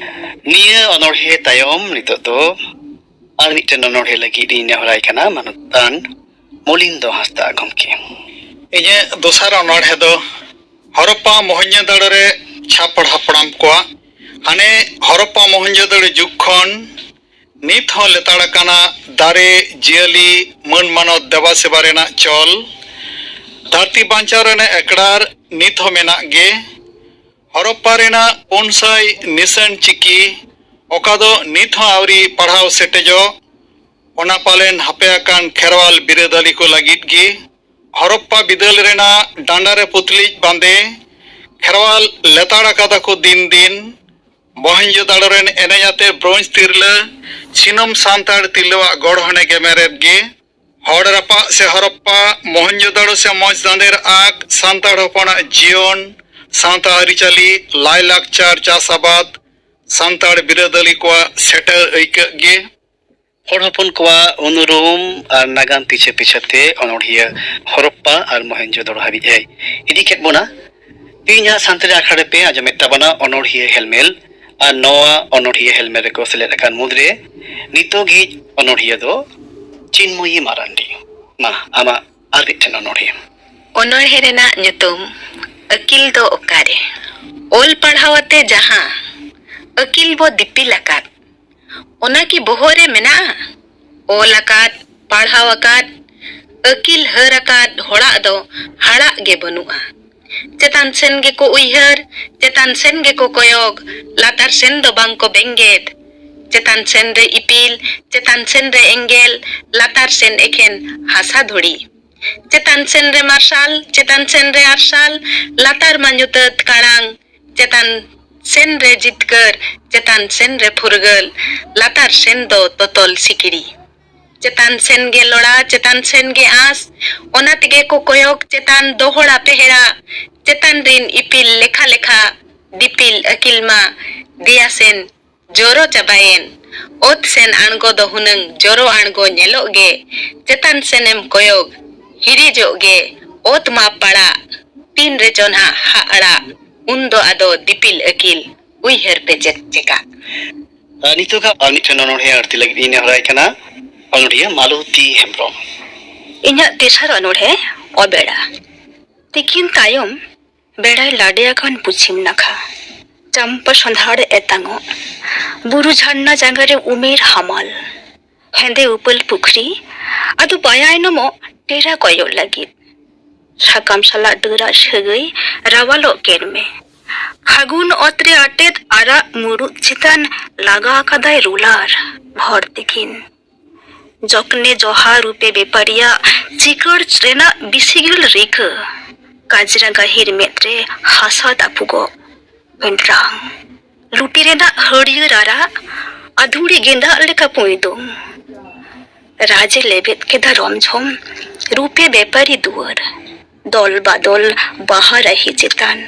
ᱱᱤᱭᱟᱹ ᱚᱱᱚᱬᱦᱮ ᱛᱟᱭᱚᱢ ᱱᱤᱛᱚᱜ ᱫᱚ ᱟᱨ ᱢᱤᱫᱴᱮᱱ ᱚᱱᱚᱬᱦᱮ ᱞᱟᱹᱜᱤᱫ ᱤᱧ ᱱᱮᱦᱚᱨᱟᱭ ᱠᱟᱱᱟ ᱢᱟᱱᱚᱛᱟᱱ ᱢᱚᱞᱤᱱᱫᱚ ᱦᱟᱸᱥᱫᱟ ᱜᱚᱢᱠᱮ᱾ ᱤᱧᱟᱹᱜ ᱫᱚᱥᱟᱨ ᱚᱱᱚᱬᱦᱮ ᱫᱚ ᱦᱚᱨᱚᱯᱯᱟ ᱢᱚᱦᱮᱧᱡᱳᱫᱟᱲᱳ ᱨᱮ ᱪᱷᱟᱯᱚᱲ ᱦᱟᱯᱲᱟᱢ ᱠᱚᱣᱟᱜ᱾ ᱦᱟᱱᱮ ᱦᱚᱨᱚᱯᱯᱟ ᱢᱚᱦᱮᱧᱡᱳᱫᱟᱲᱳ ᱡᱩᱜᱽ ᱠᱷᱚᱱ ᱱᱤᱛ ᱦᱚᱸ ᱞᱮᱛᱟᱲ ᱟᱠᱟᱱᱟ ᱫᱟᱨᱮ, ᱡᱤᱭᱟᱹᱞᱤ, ᱢᱟᱹᱱ ᱢᱟᱱᱚᱛ ᱫᱮᱵᱟ ᱥᱮᱵᱟ ᱨᱮᱱᱟᱜ ᱪᱚᱞ᱾ ᱫᱷᱟᱹᱨᱛᱤ ᱵᱟᱧᱪᱟᱣ ᱨᱮᱱᱟᱜ ᱮᱠᱲᱟᱨ ᱱᱤᱛ ᱦᱚᱸ ᱢᱮᱱᱟᱜ ᱜᱮ᱾ ᱦᱚᱨᱚᱯᱯᱟ ᱨᱮᱱᱟᱜ ᱯᱩᱱ ᱥᱟᱭ ᱱᱤᱥᱟᱹᱱ ᱪᱤᱠᱤ, ᱚᱠᱟ ᱫᱚ ᱱᱤᱛ ᱦᱚᱸ ᱟᱹᱣᱨᱤ ᱯᱟᱲᱦᱟᱣ ᱥᱮᱴᱮᱡᱚᱜ, ᱚᱱᱟ ᱯᱟᱞᱮᱱ ᱦᱟᱯᱮ ᱟᱠᱟᱱ ᱠᱷᱮᱨᱣᱟᱞ ᱵᱤᱨᱟᱹᱫᱟᱹᱞᱤ ᱠᱚ ᱞᱟᱹᱜᱤᱫ ᱜᱮ᱾ ᱦᱚᱨᱚᱯᱯᱟ ᱵᱤᱫᱟᱹᱞ ᱨᱮᱱᱟᱜ ᱰᱟᱸᱰᱟ ᱨᱮ ᱯᱩᱛᱞᱤᱡ ᱵᱟᱸᱫᱮ, ᱠᱷᱮᱨᱣᱟᱞ ᱞᱮᱛᱟᱲ ᱟᱠᱟᱫᱟ ᱠᱚ ᱫᱤᱱ ᱫᱤᱱ᱾ ᱢᱚᱦᱮᱧᱡᱳᱫᱟᱲᱳ ᱨᱮᱱ ᱮᱱᱮᱡ ᱟᱛᱮ ᱵᱨᱳᱧᱡᱽ ᱛᱤᱨᱞᱟᱹ, ᱥᱤᱱᱟᱹᱢ ᱥᱟᱱᱛᱟᱲ ᱛᱤᱨᱞᱟᱹᱣᱟᱜ ᱜᱚᱲᱦᱚᱱᱮ ᱜᱮᱢᱮᱨᱮᱫ ᱜᱮ᱾ ᱦᱚᱲ ᱨᱟᱯᱟᱜ ᱥᱮ ᱦᱚᱨᱚᱯᱯᱟ, ᱢᱚᱦᱮᱱᱡᱳᱫᱟᱲᱳ ᱥᱮ ᱢᱚᱸᱡᱽ ᱫᱟᱸᱫᱮᱨ ᱟᱜ, ᱥᱟᱱᱛᱟᱲ ᱦᱚᱯᱚᱱᱟᱜ ᱡᱤᱭᱚᱱ, ᱥᱟᱶᱛᱟ ᱟᱹᱨᱤᱪᱟᱹᱞᱤ, ᱞᱟᱭᱼᱞᱟᱠᱪᱟᱨ, ᱪᱟᱥ ᱟᱵᱟᱫ, ᱥᱟᱱᱛᱟᱲ ᱵᱤᱨᱟᱹᱫᱟᱹᱞᱤ ᱠᱚᱣᱟᱜ ᱥᱮᱴᱮᱨ ᱟᱹᱭᱠᱟᱹᱜ ᱜᱮ᱾ ᱦᱚᱲ ᱦᱚᱯᱚᱱ ᱠᱚᱣᱟᱜ ᱩᱱᱩᱨᱩᱢ ᱟᱨ ᱱᱟᱜᱟᱢ ᱯᱤᱪᱷᱟᱹ ᱯᱤᱪᱷᱟᱹᱛᱮ ᱚᱱᱚᱬᱦᱤᱭᱟᱹ ᱦᱚᱨᱚᱯᱯᱟ ᱟᱨ ᱢᱚᱦᱮᱱᱡᱳᱫᱟᱲᱳ ᱦᱟᱹᱵᱤᱡ ᱮ ᱤᱫᱤ ᱠᱮᱫ ᱵᱚᱱᱟ᱾ ᱛᱮᱦᱮᱧᱟᱜ ᱥᱟᱱᱛᱟᱲᱤ ᱟᱠᱷᱲᱟ ᱨᱮᱯᱮ ᱟᱸᱡᱚᱢᱮᱫ ᱛᱟᱵᱚᱱᱟ ᱚᱱᱚᱬᱦᱤᱭᱟᱹ ᱦᱮᱞᱢᱮᱞ, ᱟᱨ ᱱᱚᱣᱟ ᱚᱱᱚᱬᱦᱤᱭᱟᱹ ᱦᱮᱞᱢᱮᱞ ᱨᱮᱠᱚ ᱥᱮᱞᱮᱫ ᱟᱠᱟᱱ ᱢᱩᱫᱽᱨᱮ ᱱᱤᱛᱚᱜᱤᱡ ᱚᱱᱚᱬᱦᱤᱭᱟᱹ ᱫᱚ ᱪᱤᱱᱢᱚᱭᱤ ᱢᱟᱨᱟᱱᱰᱤ᱾ ᱢᱟ, ᱟᱢᱟᱜ ᱟᱨ ᱢᱤᱫᱴᱮᱱ ᱚᱱᱚᱬᱦᱮ᱾ ᱚᱱᱚᱬᱦᱮ ᱨᱮᱱᱟᱜ ᱧᱩᱛᱩᱢ ᱟᱹᱠᱤᱞ ᱫᱚ ᱚᱠᱟᱨᱮ? ᱚᱞ ᱯᱟᱲᱦᱟᱣ ᱟᱛᱮ ᱡᱟᱦᱟᱸ ᱟᱹᱠᱤᱞ ᱵᱚ ᱫᱤᱯᱤᱞ ᱟᱠᱟᱫ, ᱚᱱᱟ ᱠᱤ ᱵᱚᱦᱚᱜ ᱨᱮ ᱢᱮᱱᱟᱜᱼᱟ? ᱚᱞ ᱟᱠᱟᱫ, ᱯᱟᱲᱦᱟᱣ ᱟᱠᱟᱫ, ᱟᱹᱠᱤᱞ ᱦᱟᱹᱨ ᱟᱠᱟᱫ ᱦᱚᱲᱟᱜ ᱫᱚ ᱦᱟᱲᱟᱜ ᱜᱮ ᱵᱟᱹᱱᱩᱜᱼᱟ᱾ ᱪᱮᱛᱟᱱ ᱥᱮᱱ ᱜᱮᱠᱚ ᱩᱭᱦᱟᱹᱨ, ᱪᱮᱛᱟᱱ ᱥᱮᱱ ᱜᱮᱠᱚ ᱠᱚᱭᱚᱜ, ᱞᱟᱛᱟᱨ ᱥᱮᱱ ᱫᱚ ᱵᱟᱝ ᱠᱚ ᱵᱮᱸᱜᱮᱫ᱾ ᱪᱮᱛᱟᱱ ᱥᱮᱱ ᱨᱮ ᱤᱯᱤᱞ, ᱪᱮᱛᱟᱱ ᱥᱮᱱ ᱨᱮ ᱮᱸᱜᱮᱞ, ᱞᱟᱛᱟᱨ ᱥᱮᱱ ᱮᱠᱷᱮᱱ ᱦᱟᱥᱟ ᱫᱷᱩᱲᱤ᱾ ᱪᱮᱛᱟᱱ ᱥᱮᱱ ᱨᱮ ᱢᱟᱨᱥᱟᱞ, ᱪᱮᱛᱟᱱ ᱥᱮᱱ ᱨᱮ ᱟᱨᱥᱟᱞ, ᱞᱟᱛᱟᱨ ᱢᱟ ᱧᱩᱛᱟᱹᱛ ᱠᱟᱲᱟᱝ᱾ ᱪᱮᱛᱟᱱ ᱥᱮᱱ ᱨᱮ ᱡᱤᱛᱠᱟᱹᱨ, ᱪᱮᱛᱟᱱ ᱥᱮᱱ ᱨᱮ ᱯᱷᱩᱨᱜᱟᱹᱞ, ᱞᱟᱛᱟᱨ ᱥᱮᱱ ᱫᱚ ᱛᱚᱛᱚᱞ ᱥᱤᱠᱲᱤ᱾ ᱪᱮᱛᱟᱱ ᱥᱮᱱ ᱜᱮ ᱞᱚᱲᱟ, ᱪᱮᱛᱟᱱ ᱥᱮᱱ ᱜᱮ ᱟᱸᱥ, ᱚᱱᱟ ᱛᱮᱜᱮ ᱠᱚ ᱠᱚᱭᱚᱜ ᱪᱮᱛᱟᱱ ᱫᱚᱦᱚᱲᱟ ᱯᱮᱦᱮᱲᱟ᱾ ᱪᱮᱛᱟᱱ ᱨᱤᱱ ᱤᱯᱤᱞ ᱞᱮᱠᱷᱟ ᱞᱮᱠᱷᱟ, ᱫᱤᱯᱤᱞ ᱟᱹᱠᱤᱞ ᱢᱟ ᱫᱮᱭᱟ ᱥᱮᱱ ᱡᱚᱨᱚ ᱪᱟᱵᱟᱭᱮᱱ᱾ ᱚᱛ ᱥᱮᱱ ᱟᱬᱜᱚ ᱫᱚ ᱦᱩᱱᱟᱹᱝ ᱡᱚᱨᱚ ᱟᱬᱜᱚ ᱧᱮᱞᱚᱜ ᱜᱮ᱾ ᱪᱮᱛᱟᱱ ᱥᱮᱱᱮᱢ ᱠᱚᱭᱚᱜ, ᱦᱤᱨᱤᱡᱚᱜ ᱜᱮ᱾ ᱚᱛ ᱢᱟ ᱯᱟᱲᱟᱜ, ᱛᱤᱱ ᱨᱮᱪᱚ ᱱᱟᱦᱟᱜ ᱦᱟᱜ ᱟᱲᱟᱜ, ᱩᱱ ᱫᱚ ᱟᱫᱚ ᱫᱤᱯᱤᱞ ᱟᱹᱠᱤᱞ, ᱩᱭᱦᱟᱹᱨ ᱯᱮ ᱪᱮᱫ ᱪᱮᱠᱟ᱾ ᱟᱨ ᱱᱤᱛᱚᱜᱟᱜ ᱟᱨ ᱢᱤᱫᱴᱮᱱ ᱚᱱᱚᱬᱦᱮ ᱟᱹᱲᱛᱤ ᱞᱟᱹᱜᱤᱫ ᱤᱧ ᱱᱮᱦᱚᱨᱟᱭ ᱠᱟᱱᱟ ᱚᱱᱚᱬᱦᱤᱭᱟᱹ ᱢᱟᱞᱚᱛᱤ ᱦᱮᱢᱵᱨᱚᱢ᱾ ᱤᱧᱟᱹᱜ ᱛᱮᱥᱟᱨ ᱚᱱᱚᱬᱦᱮ, ᱚᱵᱮᱲᱟ᱾ ᱛᱤᱠᱤᱱ ᱛᱟᱭᱚᱢ ᱵᱮᱲᱟᱭ ᱞᱟᱰᱮ ᱟᱠᱟᱱ ᱯᱚᱪᱷᱤᱢ ᱱᱟᱠᱷᱟ᱾ ᱪᱟᱢᱯᱟ ᱥᱚᱸᱫᱷᱟᱲ ᱮᱛᱟᱝᱚᱜ᱾ ᱵᱩᱨᱩ ᱡᱷᱟᱨᱱᱟ ᱡᱟᱸᱜᱟ ᱨᱮ ᱩᱢᱮᱨ ᱦᱟᱢᱟᱞ᱾ ᱦᱮᱸᱫᱮ ᱩᱯᱟᱹᱞ ᱯᱩᱠᱷᱨᱤ᱾ ᱟᱫᱚ ᱵᱟᱭᱟᱭᱱᱚᱢᱚᱜ ᱴᱮᱨᱟ ᱠᱚᱭᱚᱜ ᱞᱟᱹᱜᱤᱫ᱾ ᱥᱟᱠᱟᱢ ᱥᱟᱞᱟᱜ ᱰᱟᱹᱨᱟᱜ ᱥᱟᱹᱜᱟᱹᱭ ᱨᱟᱣᱟᱞᱚᱜ ᱠᱮᱱ ᱢᱮ᱾ ᱯᱷᱟᱹᱜᱩᱱ ᱚᱛ ᱨᱮ ᱟᱴᱮᱫ ᱟᱨᱟᱜ ᱢᱩᱨᱩᱫ ᱪᱮᱛᱟᱱ ᱞᱟᱜᱟ ᱟᱠᱟᱫᱟᱭ ᱨᱩᱞᱟᱨ ᱵᱷᱚᱨ ᱛᱤᱠᱤᱱ᱾ ᱡᱚᱠᱱᱮ ᱡᱚᱦᱟ ᱨᱩᱯᱮ ᱵᱮᱯᱟᱨᱤᱭᱟᱜ ᱪᱤᱠᱟᱹᱲ ᱨᱮᱱᱟᱜ ᱵᱤᱥᱤᱜᱤᱞ ᱨᱤᱠᱟᱹ᱾ ᱠᱟᱡᱽᱨᱟ ᱜᱟᱹᱦᱤᱨ ᱢᱮᱫ ᱨᱮ ᱦᱟᱥᱟ ᱫᱟᱯᱩᱜᱚᱜ᱾ ᱢᱮᱱᱰᱨᱟᱝ᱾ ᱞᱩᱴᱤ ᱨᱮᱱᱟᱜ ᱦᱟᱹᱨᱭᱟᱹᱲ ᱟᱨᱟᱜ, ᱟᱫᱷᱩᱲᱤ ᱜᱮᱸᱫᱟᱜ ᱞᱮᱠᱟ ᱯᱩᱸᱭᱫᱩᱢ᱾ ᱨᱟᱡᱮ ᱞᱮᱵᱮᱫ ᱠᱮᱫᱟ ᱨᱚᱢᱡᱷᱚᱢ ᱨᱩᱯᱮ ᱵᱮᱯᱟᱨᱤ ᱫᱩᱣᱟᱹᱨ᱾ ᱫᱚᱞ ᱵᱟᱫᱚᱞ ᱵᱟᱦᱟ ᱨᱟᱹᱦᱤ ᱪᱮᱛᱟᱱ᱾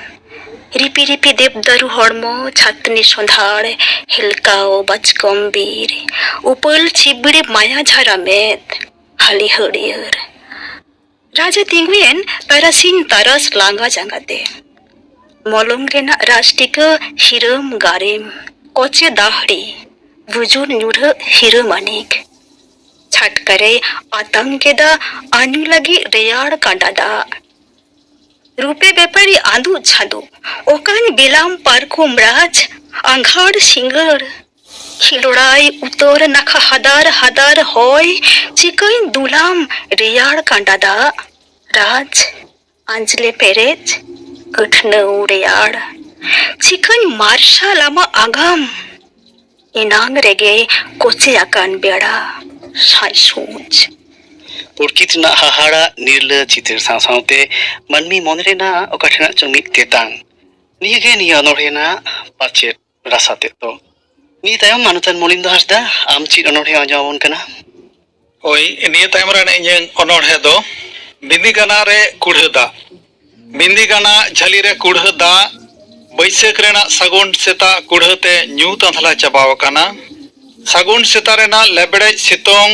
ᱨᱤᱯᱤ ᱨᱤᱯᱤ ᱫᱮᱵ ᱫᱟᱨᱩ ᱦᱚᱲᱢᱚ ᱪᱷᱟᱛᱱᱤ ᱥᱚᱸᱫᱷᱟᱲ ᱦᱮᱞᱠᱟᱣ ᱵᱟᱪᱠᱚᱢ ᱵᱤᱨ᱾ ᱩᱯᱟᱹᱞ ᱪᱷᱤᱵᱲᱤ ᱢᱟᱭᱟ ᱡᱷᱟᱨᱟ ᱢᱮᱫ ᱦᱟᱹᱞᱤ ᱦᱟᱹᱲᱭᱟᱹᱨ᱾ ᱨᱟᱡᱮ ᱛᱤᱸᱜᱩᱭᱮᱱ ᱛᱟᱨᱟᱥᱤᱧ ᱛᱟᱨᱟᱥ ᱞᱟᱸᱜᱟ ᱡᱟᱸᱜᱟᱛᱮ᱾ ᱢᱚᱞᱚᱝ ᱨᱮᱱᱟᱜ ᱨᱟᱡᱽ ᱴᱤᱠᱟᱹ ᱦᱤᱨᱟᱹᱢ ᱜᱟᱨᱮᱢ, ᱠᱚᱪᱮ ᱫᱟᱦᱲᱤ, ᱵᱩᱡᱩᱨ ᱧᱩᱨᱦᱟᱹᱜ ᱦᱤᱨᱟᱹ ᱢᱟᱹᱱᱤᱠ᱾ ᱪᱷᱟᱴᱠᱟᱨᱮᱭ ᱟᱛᱟᱝ ᱠᱮᱫᱟ ᱟᱹᱧᱩ ᱞᱟᱹᱜᱤᱫ ᱨᱮᱭᱟᱲ ᱠᱟᱸᱰᱟ ᱫᱟᱜ᱾ ᱨᱩᱯᱮ ᱵᱮᱯᱟᱨᱤ ᱟᱸᱫᱩᱜ ᱪᱷᱟᱸᱫᱩᱜ, ᱚᱠᱟᱧ ᱵᱮᱞᱟᱢ ᱯᱟᱨᱠᱚᱢ ᱨᱟᱡᱽ, ᱟᱸᱜᱷᱟᱲ ᱥᱤᱸᱜᱟᱹᱲ᱾ ᱠᱷᱤᱞᱚᱲᱟᱭ ᱩᱛᱟᱹᱨ ᱱᱟᱠᱷᱟ ᱦᱟᱫᱟᱨ ᱦᱟᱫᱟᱨ ᱦᱚᱭ, ᱪᱤᱠᱟᱹᱧ ᱫᱩᱞᱟᱢ ᱨᱮᱭᱟᱲ ᱠᱟᱸᱰᱟ ᱫᱟᱜ, ᱨᱟᱡᱽ᱾ ᱟᱸᱡᱽᱞᱮ ᱯᱮᱨᱮᱡ, ᱠᱟᱹᱴᱷᱱᱟᱹᱣ ᱨᱮᱭᱟᱲ᱾ ᱪᱤᱠᱟᱹᱧ ᱢᱟᱨᱥᱟᱞ ᱟᱢᱟᱜ ᱟᱜᱟᱢ? ᱮᱱᱟᱝ ᱨᱮᱜᱮ ᱠᱚᱪᱮ ᱟᱠᱟᱱ ᱵᱮᱲᱟ ᱥᱟᱡᱽ ᱥᱩᱸᱡ᱾ ᱯᱩᱞᱠᱤᱛ ᱨᱮᱱᱟᱜ ᱦᱟᱦᱟᱲᱟ ᱱᱤᱨᱞᱟᱹ ᱪᱤᱛᱟᱹᱨ ᱥᱟᱶ ᱥᱟᱶᱛᱮ ᱢᱟᱹᱱᱢᱤ ᱢᱚᱱᱮ ᱨᱮᱱᱟᱜ ᱚᱠᱟ ᱴᱷᱮᱱᱟᱜ ᱪᱚᱝ ᱢᱤᱫ ᱛᱮᱛᱟᱝ᱾ ᱱᱤᱭᱟᱹᱜᱮ ᱱᱤᱭᱟᱹ ᱚᱱᱚᱬᱦᱮ ᱨᱮᱱᱟᱜ ᱯᱟᱪᱮᱫ ᱨᱟᱥᱟ ᱛᱮᱫ ᱫᱚ᱾ ᱱᱤᱭᱟᱹ ᱛᱟᱭᱚᱢ ᱢᱟᱱᱚᱛᱟᱱ ᱢᱚᱞᱤᱱᱫᱚ ᱦᱟᱸᱥᱫᱟ, ᱟᱢ ᱪᱮᱫ ᱚᱱᱚᱬᱦᱮ ᱟᱸᱡᱚᱢ ᱟᱵᱚᱱ ᱠᱟᱱᱟ? ᱦᱳᱭ, ᱱᱤᱭᱟᱹ ᱛᱟᱭᱚᱢ ᱨᱮ ᱤᱧᱟᱹᱝ ᱚᱱᱚᱬᱦᱮ ᱫᱚ ᱵᱤᱸᱫᱤ ᱜᱟᱱᱟ ᱨᱮ ᱠᱩᱲᱦᱟᱹ ᱫᱟᱜ᱾ ᱵᱤᱸᱫᱤ ᱜᱟᱱᱟ ᱡᱷᱟᱹᱞᱤ ᱨᱮ ᱠᱩᱲᱦᱟᱹ ᱫᱟᱜ᱾ ᱵᱟᱹᱭᱥᱟᱹᱠᱷ ᱨᱮᱱᱟᱜ ᱥᱟᱹᱜᱩᱱ ᱥᱮᱛᱟᱜ ᱠᱩᱲᱦᱟᱹ ᱛᱮ ᱧᱩᱛ ᱟᱸᱫᱷᱞᱟ ᱪᱟᱵᱟᱣ ᱟᱠᱟᱱᱟ᱾ ᱥᱟᱹᱜᱩᱱ ᱥᱮᱛᱟᱜ ᱨᱮᱱᱟᱜ ᱞᱮᱵᱲᱮᱡ ᱥᱤᱛᱩᱝ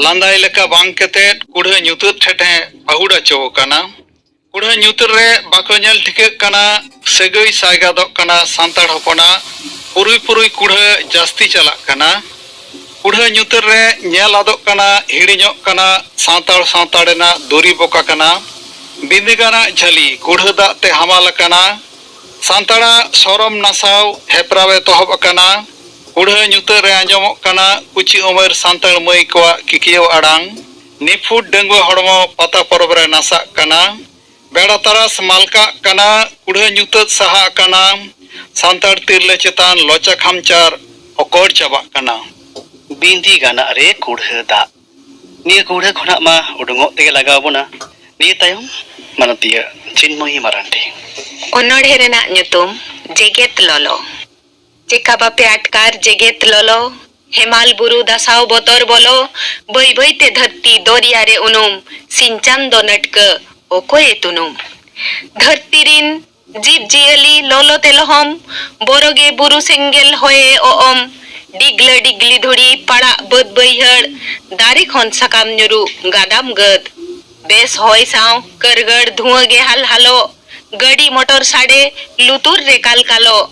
ᱞᱟᱸᱫᱟᱭ ᱞᱮᱠᱟ ᱵᱟᱝ ᱠᱟᱛᱮᱫ ᱠᱩᱲᱦᱟᱹ ᱧᱩᱛᱟᱹᱛ ᱴᱷᱮᱱ ᱮ ᱯᱟᱹᱦᱩᱲ ᱟᱪᱚ ᱟᱠᱟᱱᱟ᱾ ᱠᱩᱲᱦᱟᱹ ᱧᱩᱛᱟᱹᱛ ᱨᱮ ᱵᱟᱠᱚ ᱧᱮᱞ ᱴᱷᱤᱠᱟᱹᱜ ᱠᱟᱱᱟ ᱥᱟᱹᱜᱟᱹᱭ ᱥᱟᱭᱜᱟᱫᱚᱜ ᱠᱟᱱᱟ ᱥᱟᱱᱛᱟᱲ ᱦᱚᱯᱚᱱᱟᱜ᱾ ᱯᱩᱨᱩᱭ ᱯᱩᱨᱩᱭ ᱠᱩᱲᱦᱟᱹ ᱡᱟᱹᱥᱛᱤ ᱪᱟᱞᱟᱜ ᱠᱟᱱᱟ᱾ ᱠᱩᱲᱦᱟᱹ ᱧᱩᱛᱟᱹᱛ ᱨᱮ ᱧᱮᱞ ᱟᱫᱚᱜ ᱠᱟᱱᱟ, ᱦᱤᱲᱤᱧᱚᱜ ᱠᱟᱱᱟ ᱥᱟᱱᱛᱟᱲ ᱥᱟᱶᱛᱟ ᱨᱮᱱᱟᱜ ᱫᱩᱨᱤᱵᱽ ᱚᱠᱟ ᱠᱟᱱᱟ᱾ ᱵᱤᱸᱫᱤ ᱜᱟᱱᱟᱜ ᱡᱷᱟᱹᱞᱤ ᱠᱩᱲᱦᱟᱹ ᱫᱟᱜ ᱛᱮ ᱦᱟᱢᱟᱞ ᱟᱠᱟᱱᱟ᱾ ᱥᱟᱱᱛᱟᱲᱟᱜ ᱥᱚᱨᱚᱢ ᱱᱟᱥᱟᱣ ᱦᱮᱯᱨᱟᱣ ᱮᱛᱚᱦᱚᱵ ᱟᱠᱟᱱᱟ᱾ ᱠᱩᱲᱦᱟᱹ ᱧᱩᱛᱟᱹᱛ ᱨᱮ ᱟᱸᱡᱚᱢᱚᱜ ᱠᱟᱱᱟ ᱠᱩᱪᱤ ᱩᱢᱮᱨ ᱥᱟᱱᱛᱟᱲ ᱢᱟᱹᱭ ᱠᱚᱣᱟᱜ ᱠᱤᱠᱤᱭᱟᱹᱣ ᱟᱲᱟᱝ᱾ ᱱᱤᱯᱷᱩᱴ ᱰᱟᱺᱜᱩᱣᱟᱹ ᱦᱚᱲᱢᱚ ᱯᱟᱛᱟ ᱯᱚᱨᱚᱵᱽ ᱨᱮ ᱱᱟᱥᱟᱜ ᱠᱟᱱᱟ᱾ ᱵᱮᱲᱟ ᱛᱟᱨᱟᱥ ᱢᱟᱞᱠᱟᱜ ᱠᱟᱱᱟ, ᱠᱩᱲᱦᱟᱹ ᱧᱩᱛᱟᱹᱛ ᱥᱟᱦᱟᱜ ᱠᱟᱱᱟ᱾ ᱥᱟᱱᱛᱟᱲ ᱛᱤᱨᱞᱟᱹ ᱪᱮᱛᱟᱱ ᱞᱚᱪᱟ ᱠᱷᱟᱢᱪᱟᱨ ᱚᱠᱚᱲ ᱪᱟᱵᱟᱜ ᱠᱟᱱᱟ᱾ ᱵᱤᱸᱫᱤ ᱜᱟᱱᱟᱜ ᱨᱮ ᱠᱩᱲᱦᱟᱹ ᱫᱟᱜ᱾ ᱱᱤᱭᱟᱹ ᱠᱩᱲᱦᱟᱹ ᱠᱷᱚᱱᱟᱜ ᱢᱟ ᱩᱰᱩᱝᱚᱜ ᱛᱮᱜᱮ ᱞᱟᱜᱟᱣ ᱵᱚᱱᱟ᱾ ᱱᱤᱭᱟᱹ ᱛᱟᱭᱚᱢ ᱢᱟᱱᱚᱛᱤᱭᱟᱹ ᱪᱤᱱᱢᱚᱭᱤ ᱢᱟᱨᱟᱱᱰᱤ᱾ ᱚᱱᱚᱬᱦᱮ ᱨᱮᱱᱟᱜ ᱧᱩᱛᱩᱢ ᱡᱮᱜᱮᱛ ᱞᱚᱞᱚ᱾ ᱪᱮᱠᱟ ᱵᱟᱯᱮ ᱟᱴᱠᱟᱨ ᱡᱮᱜᱮᱛ ᱞᱚᱞᱚ? ᱦᱮᱢᱟᱞ ᱵᱩᱨᱩ ᱫᱟᱥᱟᱣ ᱵᱚᱛᱚᱨ ᱵᱚᱞᱚ, ᱵᱟᱹᱭ ᱵᱟᱹᱭ ᱛᱮ ᱫᱷᱟᱹᱨᱛᱤ ᱫᱚᱨᱭᱟ ᱨᱮ ᱩᱱᱩᱢ, ᱥᱤᱧ ᱪᱟᱸᱫᱚ ᱱᱟᱹᱴᱠᱟᱹ ᱚᱠᱚᱭᱮ ᱛᱩᱱᱩᱢ? ᱫᱷᱟᱹᱨᱛᱤ ᱨᱤᱱ ᱡᱤᱵᱽ ᱡᱤᱭᱟᱹᱞᱤ ᱞᱚᱞᱚ ᱛᱮ ᱞᱚᱦᱚᱢ, ᱵᱚᱨᱚᱜᱮ ᱵᱩᱨᱩ ᱥᱮᱸᱜᱮᱞ ᱦᱚᱭᱮ ᱚᱜᱚᱢ, ᱰᱤᱜᱽᱞᱟᱹ ᱰᱤᱜᱽᱞᱤ ᱫᱷᱩᱲᱤ ᱯᱟᱲᱟᱜ ᱵᱟᱹᱫᱽ ᱵᱟᱹᱭᱦᱟᱹᱲ, ᱫᱟᱨᱮ ᱠᱷᱚᱱ ᱥᱟᱠᱟᱢ ᱧᱩᱨᱩ ᱜᱟᱫᱟᱢ ᱜᱟᱹᱫ, ᱵᱮᱥ ᱦᱚᱭ ᱥᱟᱶ ᱠᱟᱹᱨᱜᱟᱹᱲ ᱫᱷᱩᱣᱟᱹ ᱜᱮ ᱦᱟᱞᱦᱟᱞᱚᱜ, ᱜᱟᱹᱰᱤ ᱢᱚᱴᱚᱨ ᱥᱟᱰᱮ ᱞᱩᱛᱩᱨ ᱨᱮ ᱠᱟᱞᱠᱟᱞᱚᱜ,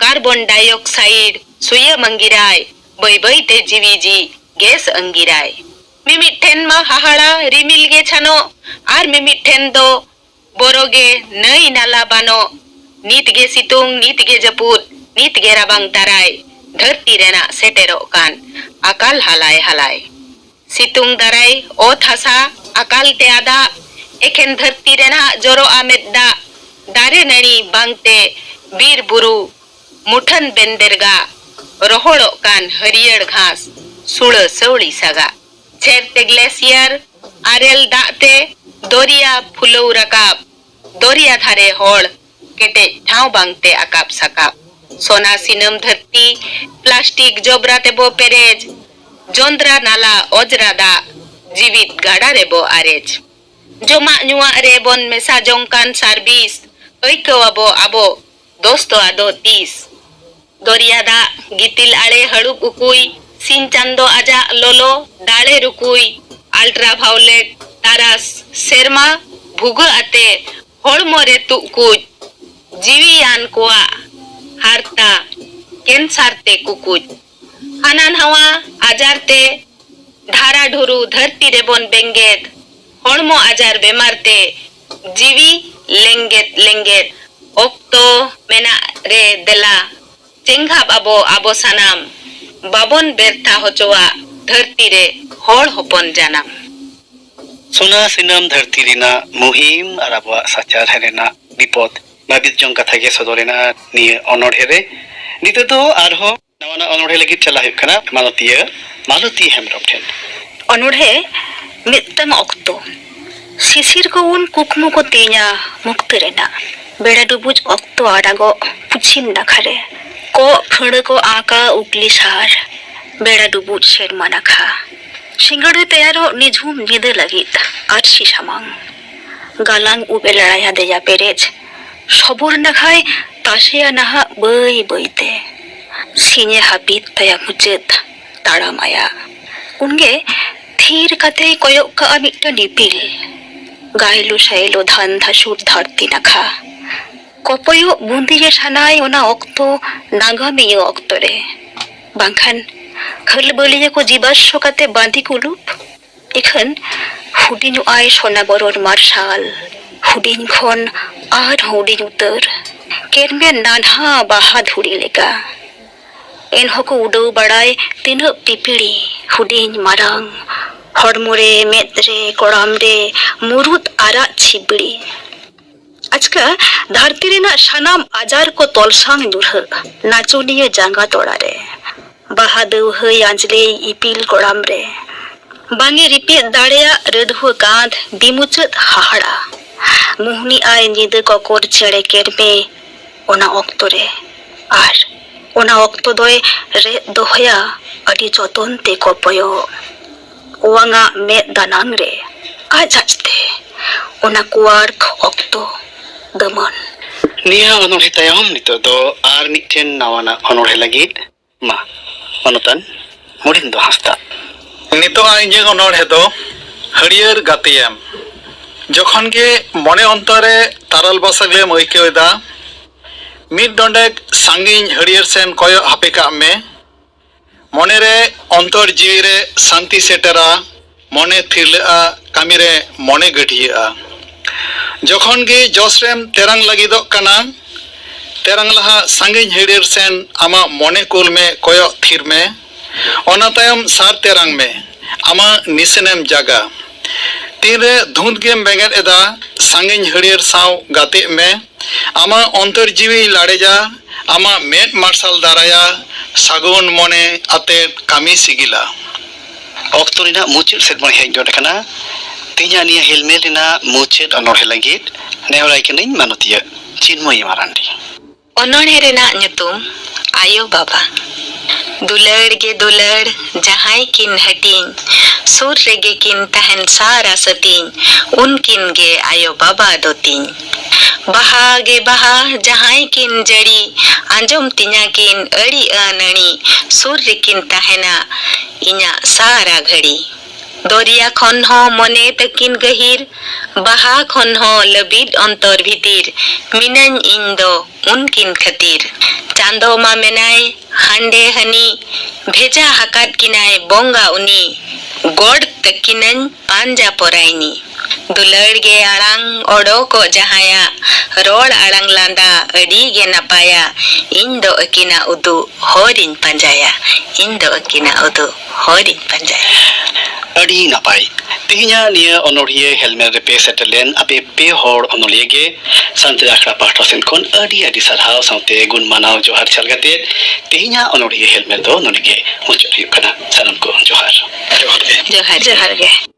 ᱠᱟᱨᱵᱚᱱ ᱰᱟᱭᱚᱠᱥᱟᱭᱤᱰ ᱥᱩᱭᱟᱹᱢ ᱟᱸᱜᱤᱨᱟᱭ, ᱵᱟᱹᱭ ᱵᱟᱹᱭ ᱛᱮ ᱡᱤᱣᱤ ᱡᱤ ᱜᱮᱥ ᱟᱸᱜᱤᱨᱟᱭ᱾ ᱢᱤᱢᱤᱫ ᱴᱷᱮᱱ ᱢᱟ ᱦᱟᱦᱟᱲᱟ ᱨᱤᱢᱤᱞ ᱜᱮ ᱪᱷᱟᱱᱚᱜ, ᱟᱨ ᱢᱤᱢᱤᱫ ᱴᱷᱮᱱ ᱫᱚ ᱵᱚᱨᱚ ᱜᱮ ᱱᱟᱹᱭ ᱱᱟᱞᱟ ᱵᱟᱱᱚᱜ᱾ ᱱᱤᱛ ᱜᱮ ᱥᱤᱛᱩᱝ, ᱱᱤᱛ ᱜᱮ ᱡᱟᱹᱯᱩᱫ, ᱱᱤᱛ ᱜᱮ ᱨᱟᱵᱟᱝ ᱫᱟᱨᱟᱭ, ᱫᱷᱟᱹᱨᱛᱤ ᱨᱮᱱᱟᱜ ᱥᱮᱴᱮᱨᱚᱜ ᱠᱟᱱ ᱟᱠᱟᱞ ᱦᱟᱞᱟᱭ ᱦᱟᱞᱟᱭ᱾ ᱥᱤᱛᱩᱝ ᱫᱟᱨᱟᱭ ᱚᱛ ᱦᱟᱥᱟ ᱟᱠᱟᱞ ᱛᱮ ᱟᱫᱟᱜ, ᱮᱠᱷᱮᱱ ᱫᱷᱟᱹᱨᱛᱤ ᱨᱮᱱᱟᱜ ᱡᱚᱨᱚᱜᱼᱟ ᱢᱮᱫ ᱫᱟᱜ᱾ ᱫᱟᱨᱮ ᱱᱟᱹᱲᱤ ᱵᱟᱝᱛᱮ ᱵᱤᱨ ᱵᱩᱨᱩ ᱢᱩᱴᱷᱟᱹᱱ ᱵᱮᱱᱫᱮᱨᱜᱟ, ᱨᱚᱦᱚᱲᱚᱜ ᱠᱟᱱ ᱦᱟᱹᱨᱭᱟᱹᱲ ᱜᱷᱟᱥ ᱥᱩᱲᱟᱹ ᱥᱟᱹᱣᱲᱤ ᱥᱟᱜᱟ᱾ ᱪᱷᱮᱨ ᱛᱮ ᱜᱞᱮᱥᱤᱭᱟᱨ ᱟᱨᱮᱞ ᱫᱟᱜ ᱛᱮ ᱫᱚᱨᱭᱟ ᱯᱷᱩᱞᱟᱹᱣ ᱨᱟᱠᱟᱵ, ᱫᱚᱨᱭᱟ ᱫᱷᱟᱨᱮ ᱦᱚᱲ ᱠᱮᱴᱮᱡ ᱴᱷᱟᱶ ᱵᱟᱝᱛᱮ ᱟᱠᱟᱵ ᱥᱟᱠᱟᱵ᱾ ᱥᱚᱱᱟ ᱥᱤᱱᱟᱹᱢ ᱫᱷᱟᱹᱨᱛᱤ ᱯᱞᱟᱥᱴᱤᱠ ᱡᱚᱵᱽᱨᱟ ᱛᱮᱵᱚ ᱯᱮᱨᱮᱡ, ᱡᱚᱸᱫᱽᱨᱟ ᱱᱟᱞᱟ ᱚᱡᱽᱨᱟ ᱫᱟᱜ ᱡᱤᱣᱤᱫ ᱜᱟᱰᱟ ᱨᱮᱵᱚ ᱟᱨᱮᱡ᱾ ᱡᱚᱢᱟᱜ ᱧᱩᱣᱟᱜ ᱨᱮ ᱵᱚᱱ ᱢᱮᱥᱟ ᱡᱚᱝ ᱠᱟᱱ ᱥᱟᱨᱵᱤᱥ, ᱟᱹᱭᱠᱟᱹᱣ ᱟᱵᱚ ᱟᱵᱚ ᱫᱳᱥ ᱫᱚ ᱟᱫᱚ ᱛᱤᱥ? ᱫᱚᱨᱭᱟ ᱫᱟᱜ ᱜᱤᱛᱤᱞ ᱟᱲᱮ ᱦᱟᱹᱲᱩᱵ ᱩᱠᱩᱭ, ᱥᱤᱧ ᱪᱟᱸᱫᱚ ᱟᱡᱟᱜ ᱞᱚᱞᱚ ᱫᱟᱲᱮ ᱨᱩᱠᱩᱭ, ᱟᱞᱴᱨᱟ ᱵᱷᱟᱭᱳᱞᱮᱴ ᱛᱟᱨᱟᱥ ᱥᱮᱨᱢᱟ ᱵᱷᱩᱜᱟᱹᱜ ᱟᱛᱮ ᱦᱚᱲᱢᱚ ᱨᱮ ᱛᱩᱜ ᱠᱩᱡ, ᱡᱤᱣᱤᱭᱟᱱ ᱠᱚᱣᱟᱜ ᱦᱟᱨᱛᱟ ᱠᱮᱱᱥᱟᱨ ᱛᱮ ᱠᱩᱠᱩᱡ, ᱦᱟᱱᱟ ᱱᱟᱣᱟ ᱟᱡᱟᱨ ᱛᱮ ᱫᱷᱟᱨᱟ ᱰᱷᱩᱨᱩ ᱫᱷᱟᱹᱨᱛᱤ ᱨᱮᱵᱚᱱ ᱵᱮᱸᱜᱮᱫ, ᱦᱚᱲᱢᱚ ᱟᱡᱟᱨ ᱵᱮᱢᱟᱨ ᱛᱮ ᱡᱤᱣᱤ ᱞᱮᱸᱜᱮᱫ ᱞᱮᱸᱜᱮᱫ᱾ ᱚᱠᱛᱚ ᱢᱮᱱᱟᱜ ᱨᱮ ᱫᱮᱞᱟ ᱪᱮᱸᱜᱷᱟᱵ ᱟᱵᱚ ᱟᱵᱚ ᱥᱟᱱᱟᱢ, ᱵᱟᱵᱚᱱ ᱵᱮᱨᱛᱷᱟ ᱦᱚᱪᱚᱣᱟᱜ ᱫᱷᱟᱹᱨᱛᱤ ᱨᱮ ᱦᱚᱲ ᱦᱚᱯᱚᱱ ᱡᱟᱱᱟᱢ᱾ ᱥᱚᱱᱟ ᱥᱤᱱᱟᱢ ᱫᱷᱟᱹᱨᱛᱤ ᱨᱮᱱᱟᱜ ᱢᱩᱦᱤᱢ ᱟᱨ ᱟᱵᱚᱣᱟᱜ ᱥᱟᱪᱟᱨᱦᱮ ᱨᱮᱱᱟᱜ ᱵᱤᱯᱚᱫ ᱱᱟᱹᱵᱤᱫ ᱡᱚᱝ ᱠᱟᱛᱷᱟ ᱜᱮ ᱥᱚᱫᱚᱨ ᱮᱱᱟ ᱱᱤᱭᱟᱹ ᱚᱱᱚᱬᱦᱮ ᱨᱮ᱾ ᱱᱤᱛᱚᱜ ᱫᱚ ᱟᱨᱦᱚᱸ ᱱᱟᱣᱟᱱᱟᱜ ᱚᱱᱚᱬᱦᱮ ᱞᱟᱹᱜᱤᱫ ᱪᱟᱞᱟᱜ ᱦᱩᱭᱩᱜ ᱠᱟᱱᱟ ᱢᱟᱞᱚᱛᱤᱭᱟᱹ ᱢᱟᱞᱚᱛᱤ ᱦᱮᱢᱵᱨᱚᱢ ᱴᱷᱮᱱ᱾ ᱚᱱᱚᱬᱦᱮ ᱢᱤᱫᱴᱟᱝ ᱚᱠᱛᱚ᱾ ᱥᱤᱥᱤᱨ ᱠᱚ ᱩᱱ ᱠᱩᱠᱢᱩ ᱠᱚ ᱛᱮᱧᱟ ᱢᱩᱠᱛᱤ ᱨᱮᱱᱟᱜ᱾ ᱵᱮᱲᱟ ᱰᱩᱵᱩᱡ ᱚᱠᱛᱚ ᱟᱨᱟᱜᱚᱜ ᱯᱚᱪᱷᱤᱢ ᱱᱟᱠᱷᱟ ᱨᱮ᱾ ᱠᱚᱜ ᱯᱷᱟᱹᱲᱟᱹ ᱠᱚ ᱟᱸᱠᱟ ᱩᱜᱽᱞᱤ ᱥᱟᱦᱟᱨ᱾ ᱵᱮᱲᱟ ᱰᱩᱵᱩᱡ ᱥᱮᱨᱢᱟ ᱱᱟᱠᱷᱟ᱾ ᱥᱤᱸᱜᱟᱹᱲ ᱮ ᱛᱮᱭᱟᱨᱚᱜ ᱱᱤᱡᱷᱩᱢ ᱧᱤᱫᱟᱹ ᱞᱟᱹᱜᱤᱫ ᱟᱹᱨᱥᱤ ᱥᱟᱢᱟᱝ᱾ ᱜᱟᱞᱟᱝ ᱩᱵ ᱮ ᱞᱟᱲᱟᱭᱟ ᱫᱮᱭᱟ ᱯᱮᱨᱮᱡ᱾ ᱥᱚᱵᱚᱨ ᱱᱟᱠᱷᱟᱭ ᱛᱟᱥᱮᱭᱟ ᱱᱟᱦᱟᱜ ᱵᱟᱹᱭ ᱵᱟᱹᱭ ᱛᱮ᱾ ᱥᱤᱧ ᱮ ᱦᱟᱹᱯᱤᱫ ᱛᱟᱭᱟ ᱢᱩᱪᱟᱹᱫ ᱛᱟᱲᱟᱢ ᱟᱭᱟᱜ᱾ ᱩᱱᱜᱮ ᱛᱷᱤᱨ ᱠᱟᱛᱮᱭ ᱠᱚᱭᱚᱜ ᱠᱟᱜᱼᱟ ᱢᱤᱫᱴᱟᱝ ᱤᱯᱤᱞ᱾ ᱜᱟᱭᱞᱳ ᱥᱟᱭᱞᱳ ᱫᱷᱟᱱ ᱫᱷᱟᱥᱩᱨ ᱫᱷᱟᱹᱨᱛᱤ ᱱᱟᱠᱷᱟ᱾ ᱠᱚᱯᱚᱭᱚᱜ ᱵᱩᱸᱫᱤᱭᱮ ᱥᱟᱱᱟᱭ ᱚᱱᱟ ᱚᱠᱛᱚ ᱱᱟᱜᱟᱢᱤᱭᱟᱹ ᱚᱠᱛᱚ ᱨᱮ᱾ ᱵᱟᱝᱠᱷᱟᱱ ᱠᱷᱟᱹᱞᱵᱟᱹᱞᱤᱭᱟᱹ ᱠᱚ ᱡᱤᱵᱟᱥᱥᱚ ᱠᱟᱛᱮ ᱵᱟᱸᱫᱤ ᱠᱩᱞᱩᱯ᱾ ᱤᱠᱷᱟᱹᱱ ᱦᱩᱰᱤᱧᱚᱜ ᱟᱭ ᱥᱚᱱᱟᱜᱚᱨᱚᱨ ᱢᱟᱨᱥᱟᱞ, ᱦᱩᱰᱤᱧ ᱠᱷᱚᱱ ᱟᱨ ᱦᱩᱰᱤᱧ ᱩᱛᱟᱹᱨ᱾ ᱠᱮᱨᱢᱮ ᱱᱟᱱᱦᱟ ᱵᱟᱦᱟ ᱫᱷᱩᱲᱤ ᱞᱮᱠᱟ᱾ ᱮᱱᱦᱚᱸ ᱠᱚ ᱩᱰᱟᱹᱣ ᱵᱟᱲᱟᱭ ᱛᱤᱱᱟᱹᱜ ᱯᱤᱯᱤᱲᱤ, ᱦᱩᱰᱤᱧ ᱢᱟᱨᱟᱝ᱾ ᱦᱚᱲᱢᱚ ᱨᱮ, ᱢᱮᱫ ᱨᱮ, ᱠᱚᱲᱟᱢ ᱨᱮ, ᱢᱩᱨᱩᱫ ᱟᱨᱟᱜ ᱪᱷᱤᱵᱲᱤ᱾ ᱟᱪᱠᱟ ᱫᱷᱟᱹᱨᱛᱤ ᱨᱮᱱᱟᱜ ᱥᱟᱱᱟᱢ ᱟᱡᱟᱨ ᱠᱚ ᱛᱚᱞᱥᱟᱝ ᱧᱩᱨᱦᱟᱹᱜ ᱱᱟᱪᱚᱱᱤᱭᱟᱹ ᱡᱟᱸᱜᱟ ᱛᱚᱲᱟ ᱨᱮ᱾ ᱵᱟᱦᱟ ᱫᱟᱹᱣᱦᱟᱹᱭ ᱟᱸᱡᱽᱞᱮᱭ ᱤᱯᱤᱞ ᱠᱚᱲᱟᱢ ᱨᱮ᱾ ᱵᱟᱝᱮ ᱨᱤᱯᱤᱫ ᱫᱟᱲᱮᱭᱟᱜ ᱨᱟᱹᱫᱷᱩᱣᱟᱹ ᱠᱟᱸᱛ ᱵᱤᱢᱩᱪᱟᱹᱫ ᱦᱟᱦᱟᱲᱟ᱾ ᱢᱩᱦᱱᱤ ᱟᱭ ᱧᱤᱫᱟᱹ ᱠᱚᱠᱚᱨ ᱪᱮᱬᱮ ᱠᱮᱨᱢᱮ ᱚᱱᱟ ᱚᱠᱛᱚ ᱨᱮ᱾ ᱟᱨ ᱚᱱᱟ ᱚᱠᱛᱚ ᱫᱚᱭ ᱨᱮᱫ ᱫᱚᱦᱚᱭᱟ ᱟᱹᱰᱤ ᱡᱚᱛᱚᱱ ᱛᱮ ᱠᱚᱯᱚᱭᱚᱜ᱾ ᱚᱣᱟᱝᱟᱜ ᱢᱮᱫ ᱫᱟᱱᱟᱝ ᱨᱮ ᱟᱡ ᱟᱡᱛᱮ ᱚᱱᱟ ᱠᱩᱣᱟᱨᱠ ᱚᱠᱛᱚ ᱫᱟᱹᱢᱟᱹᱱ᱾ ᱱᱤᱭᱟᱹ ᱚᱱᱚᱬᱦᱮ ᱛᱟᱭᱚᱢ ᱱᱤᱛᱚᱜ ᱫᱚ ᱟᱨ ᱢᱤᱫᱴᱮᱱ ᱱᱟᱣᱟᱱᱟᱜ ᱚᱱᱚᱬᱦᱮ ᱞᱟᱹᱜᱤᱫ ᱢᱟ ᱢᱟᱱᱚᱛᱟᱱ ᱢᱚᱲᱤᱱᱫᱚ ᱦᱟᱸᱥᱫᱟ᱾ ᱱᱤᱛᱚᱜ ᱟᱜ ᱤᱧᱟᱹᱜ ᱚᱱᱚᱬᱦᱮ ᱫᱚ ᱦᱟᱹᱨᱭᱟᱹᱲ ᱜᱟᱛᱮᱭᱮᱢ᱾ ᱡᱚᱠᱷᱚᱱ ᱜᱮ ᱢᱚᱱᱮ ᱚᱱᱛᱚᱨ ᱨᱮ ᱛᱟᱨᱟᱞ ᱵᱟᱥᱟᱜ ᱮᱢ ᱟᱹᱭᱠᱟᱹᱣ ᱮᱫᱟ, ᱢᱤᱫ ᱰᱚᱸᱰᱮᱠ ᱥᱟᱺᱜᱤᱧ ᱦᱟᱹᱨᱭᱟᱹᱲ ᱥᱮᱱ ᱠᱚᱭᱚᱜ ᱦᱟᱯᱮ ᱠᱟᱜ ᱢᱮ᱾ ᱢᱚᱱᱮᱨᱮ ᱚᱱᱛᱚᱨ ᱡᱤᱣᱤᱨᱮ ᱥᱟᱱᱛᱤ ᱥᱮᱴᱮᱨᱟ, ᱢᱚᱱᱮ ᱛᱷᱤᱨᱞᱟᱹᱜᱼᱟ, ᱠᱟᱹᱢᱤᱨᱮ ᱢᱚᱱᱮ ᱜᱟᱹᱰᱷᱤᱭᱟᱹᱜᱼᱟ᱾ ᱡᱚᱠᱷᱚᱱ ᱜᱮ ᱡᱚᱥ ᱨᱮᱢ ᱛᱮᱨᱟᱝ ᱞᱟᱹᱜᱤᱫᱚᱜ ᱠᱟᱱᱟ, ᱛᱮᱨᱟᱝ ᱞᱟᱦᱟ ᱥᱟᱺᱜᱤᱧ ᱦᱟᱹᱨᱭᱟᱹᱲ ᱥᱮᱱ ᱟᱢᱟᱜ ᱢᱚᱱᱮ ᱠᱩᱞ ᱢᱮ, ᱠᱚᱭᱚᱜ ᱛᱷᱤᱨ ᱢᱮ᱾ ᱚᱱᱟ ᱛᱟᱭᱚᱢ ᱥᱟᱨ ᱛᱮᱨᱟᱝ ᱢᱮ, ᱟᱢᱟᱜ ᱱᱤᱥᱟᱹᱱᱮᱢ ᱡᱟᱜᱟ᱾ ᱛᱤᱱᱨᱮ ᱫᱷᱩᱸᱫ ᱜᱮᱢ ᱵᱮᱸᱜᱮᱫ ᱮᱫᱟ, ᱥᱟᱺᱜᱤᱧ ᱦᱟᱹᱨᱭᱟᱹᱲ ᱥᱟᱶ ᱜᱟᱛᱮᱜ ᱢᱮ᱾ ᱟᱢᱟᱜ ᱚᱱᱛᱚᱨ ᱡᱤᱣᱤ ᱞᱟᱲᱮᱡᱟ, ᱟᱢᱟᱜ ᱢᱮᱫ ᱢᱟᱨᱥᱟᱞ ᱫᱟᱨᱟᱭᱟ, ᱥᱟᱹᱜᱩᱱ ᱢᱚᱱᱮ ᱟᱛᱮᱫ ᱠᱟᱹᱢᱤ ᱥᱤᱜᱤᱞᱟ᱾ ᱚᱠᱛᱚ ᱨᱮᱱᱟᱜ ᱢᱩᱪᱟᱹᱫ ᱥᱮᱫ ᱵᱚᱱ ᱦᱮᱡ ᱜᱚᱫ ᱟᱠᱟᱱᱟ᱾ ᱛᱮᱦᱮᱧᱟᱜ ᱱᱤᱭᱟᱹ ᱦᱮᱞᱢᱮᱞ ᱨᱮᱱᱟᱜ ᱢᱩᱪᱟᱹᱫ ᱚᱱᱚᱬᱦᱮ ᱞᱟᱹᱜᱤᱫ ᱱᱮᱦᱚᱨᱟᱭ ᱠᱟᱹᱱᱟᱹᱧ ᱢᱟᱱᱚᱛᱤᱭᱟᱹ ᱪᱤᱱᱢᱚᱭᱤ ᱢᱟᱨᱟᱱᱰᱤ᱾ ᱚᱱᱚᱬᱦᱮ ᱨᱮᱱᱟᱜ ᱧᱩᱛᱩᱢ ᱟᱭᱳ ᱵᱟᱵᱟ᱾ ᱫᱩᱞᱟᱹᱲ ᱜᱮ ᱫᱩᱞᱟᱹᱲ ᱡᱟᱦᱟᱸᱭ ᱠᱤᱱ ᱦᱟᱹᱴᱤᱧ, ᱥᱩᱨ ᱨᱮᱜᱮ ᱠᱤᱱ ᱛᱟᱦᱮᱱ ᱥᱟᱨᱟ ᱥᱟᱹᱛᱤᱧ, ᱩᱱᱠᱤᱱ ᱜᱮ ᱟᱭᱳ ᱵᱟᱵᱟ ᱫᱚ ᱛᱤᱧ᱾ ᱵᱟᱦᱟ ᱜᱮ ᱵᱟᱦᱟ ᱡᱟᱦᱟᱸᱭ ᱠᱤᱱ ᱡᱟᱹᱲᱤ, ᱟᱸᱡᱚᱢ ᱛᱤᱧᱟ ᱠᱤᱱ ᱟᱹᱲᱤ ᱟᱹᱱᱟᱹᱲᱤ, ᱥᱩᱨ ᱨᱮᱠᱤᱱ ᱛᱟᱦᱮᱱᱟ ᱤᱧᱟᱜ ᱥᱟᱨᱟ ᱜᱷᱟᱹᱲᱤ᱾ ᱫᱚᱨᱭᱟ ᱠᱷᱚᱱ ᱦᱚᱸ ᱢᱚᱱᱮ ᱛᱟᱹᱠᱤᱱ ᱜᱟᱹᱦᱤᱨ, ᱵᱟᱦᱟ ᱠᱷᱚᱱ ᱦᱚᱸ ᱞᱟᱹᱵᱤᱫ ᱚᱱᱛᱚᱨ ᱵᱷᱤᱛᱤᱨ, ᱢᱤᱱᱟᱹᱧ ᱤᱧ ᱫᱚ ᱩᱱᱠᱤᱱ ᱠᱷᱟᱹᱛᱤᱨ᱾ ᱪᱟᱸᱫᱚ ᱢᱟ ᱢᱮᱱᱟᱭ ᱦᱟᱸᱰᱮ ᱦᱟᱹᱱᱤ, ᱵᱷᱮᱡᱟ ᱟᱠᱟᱫ ᱠᱤᱱᱟᱭ ᱵᱚᱸᱜᱟ ᱩᱱᱤ, ᱜᱚᱲ ᱛᱟᱹᱠᱤᱱᱟᱹᱧ ᱯᱟᱸᱡᱟ ᱯᱚᱨᱟᱭᱱᱤ᱾ ᱫᱩᱞᱟᱹᱲ ᱜᱮ ᱟᱲᱟᱝ ᱚᱰᱚᱠᱚᱜ ᱡᱟᱦᱟᱸᱭᱟᱜ, ᱨᱚᱲ ᱟᱲᱟᱝ ᱞᱟᱸᱫᱟ ᱟᱹᱰᱤ ᱜᱮ ᱱᱟᱯᱟᱭᱟ, ᱤᱧ ᱫᱚ ᱟᱹᱠᱤᱱᱟᱜ ᱩᱫᱩᱜ ᱦᱚᱨᱤᱧ ᱯᱟᱸᱡᱟᱭᱟ, ᱤᱧ ᱫᱚ ᱟᱹᱠᱤᱱᱟᱜ ᱩᱫᱩᱜ ᱦᱚᱨᱤᱧ ᱯᱟᱸᱡᱟᱭᱟ᱾ ᱟᱹᱰᱤ ᱱᱟᱯᱟᱭ᱾ ᱛᱮᱦᱮᱧᱟᱜ ᱱᱤᱭᱟᱹ ᱚᱱᱚᱲᱦᱤᱭᱟᱹ ᱦᱮᱞᱢᱮᱞ ᱨᱮᱯᱮ ᱥᱮᱴᱮᱨ ᱞᱮᱱ ᱟᱯᱮ ᱯᱮ ᱦᱚᱲ ᱚᱱᱚᱞᱤᱭᱟᱹ ᱜᱮ ᱥᱟᱱᱛᱟᱲᱤ ᱟᱠᱷᱲᱟ ᱯᱟᱦᱴᱟ ᱥᱮᱱ ᱠᱷᱚᱱ ᱟᱹᱰᱤ ᱟᱹᱰᱤ ᱥᱟᱨᱦᱟᱣ ᱥᱟᱶᱛᱮ ᱜᱩᱱ ᱢᱟᱱᱟᱣ ᱡᱚᱦᱟᱨ ᱪᱟᱞ ᱠᱟᱛᱮ ᱛᱮᱦᱮᱧᱟᱜ ᱚᱱᱚᱲᱦᱤᱭᱟᱹ ᱦᱮᱞᱢᱮᱞ ᱫᱚ ᱱᱚᱰᱮ ᱜᱮ ᱢᱩᱪᱟᱹᱫ ᱦᱩᱭᱩᱜ ᱠᱟᱱᱟ᱾ ᱥᱟᱱᱟᱢ ᱠᱚ ᱡᱚᱦᱟᱨ᱾ ᱡᱚᱦᱟᱨ ᱜᱮ᱾ ᱡᱚᱦᱟᱨ ᱜᱮ᱾ ᱡᱚᱦᱟᱨ ᱜᱮ᱾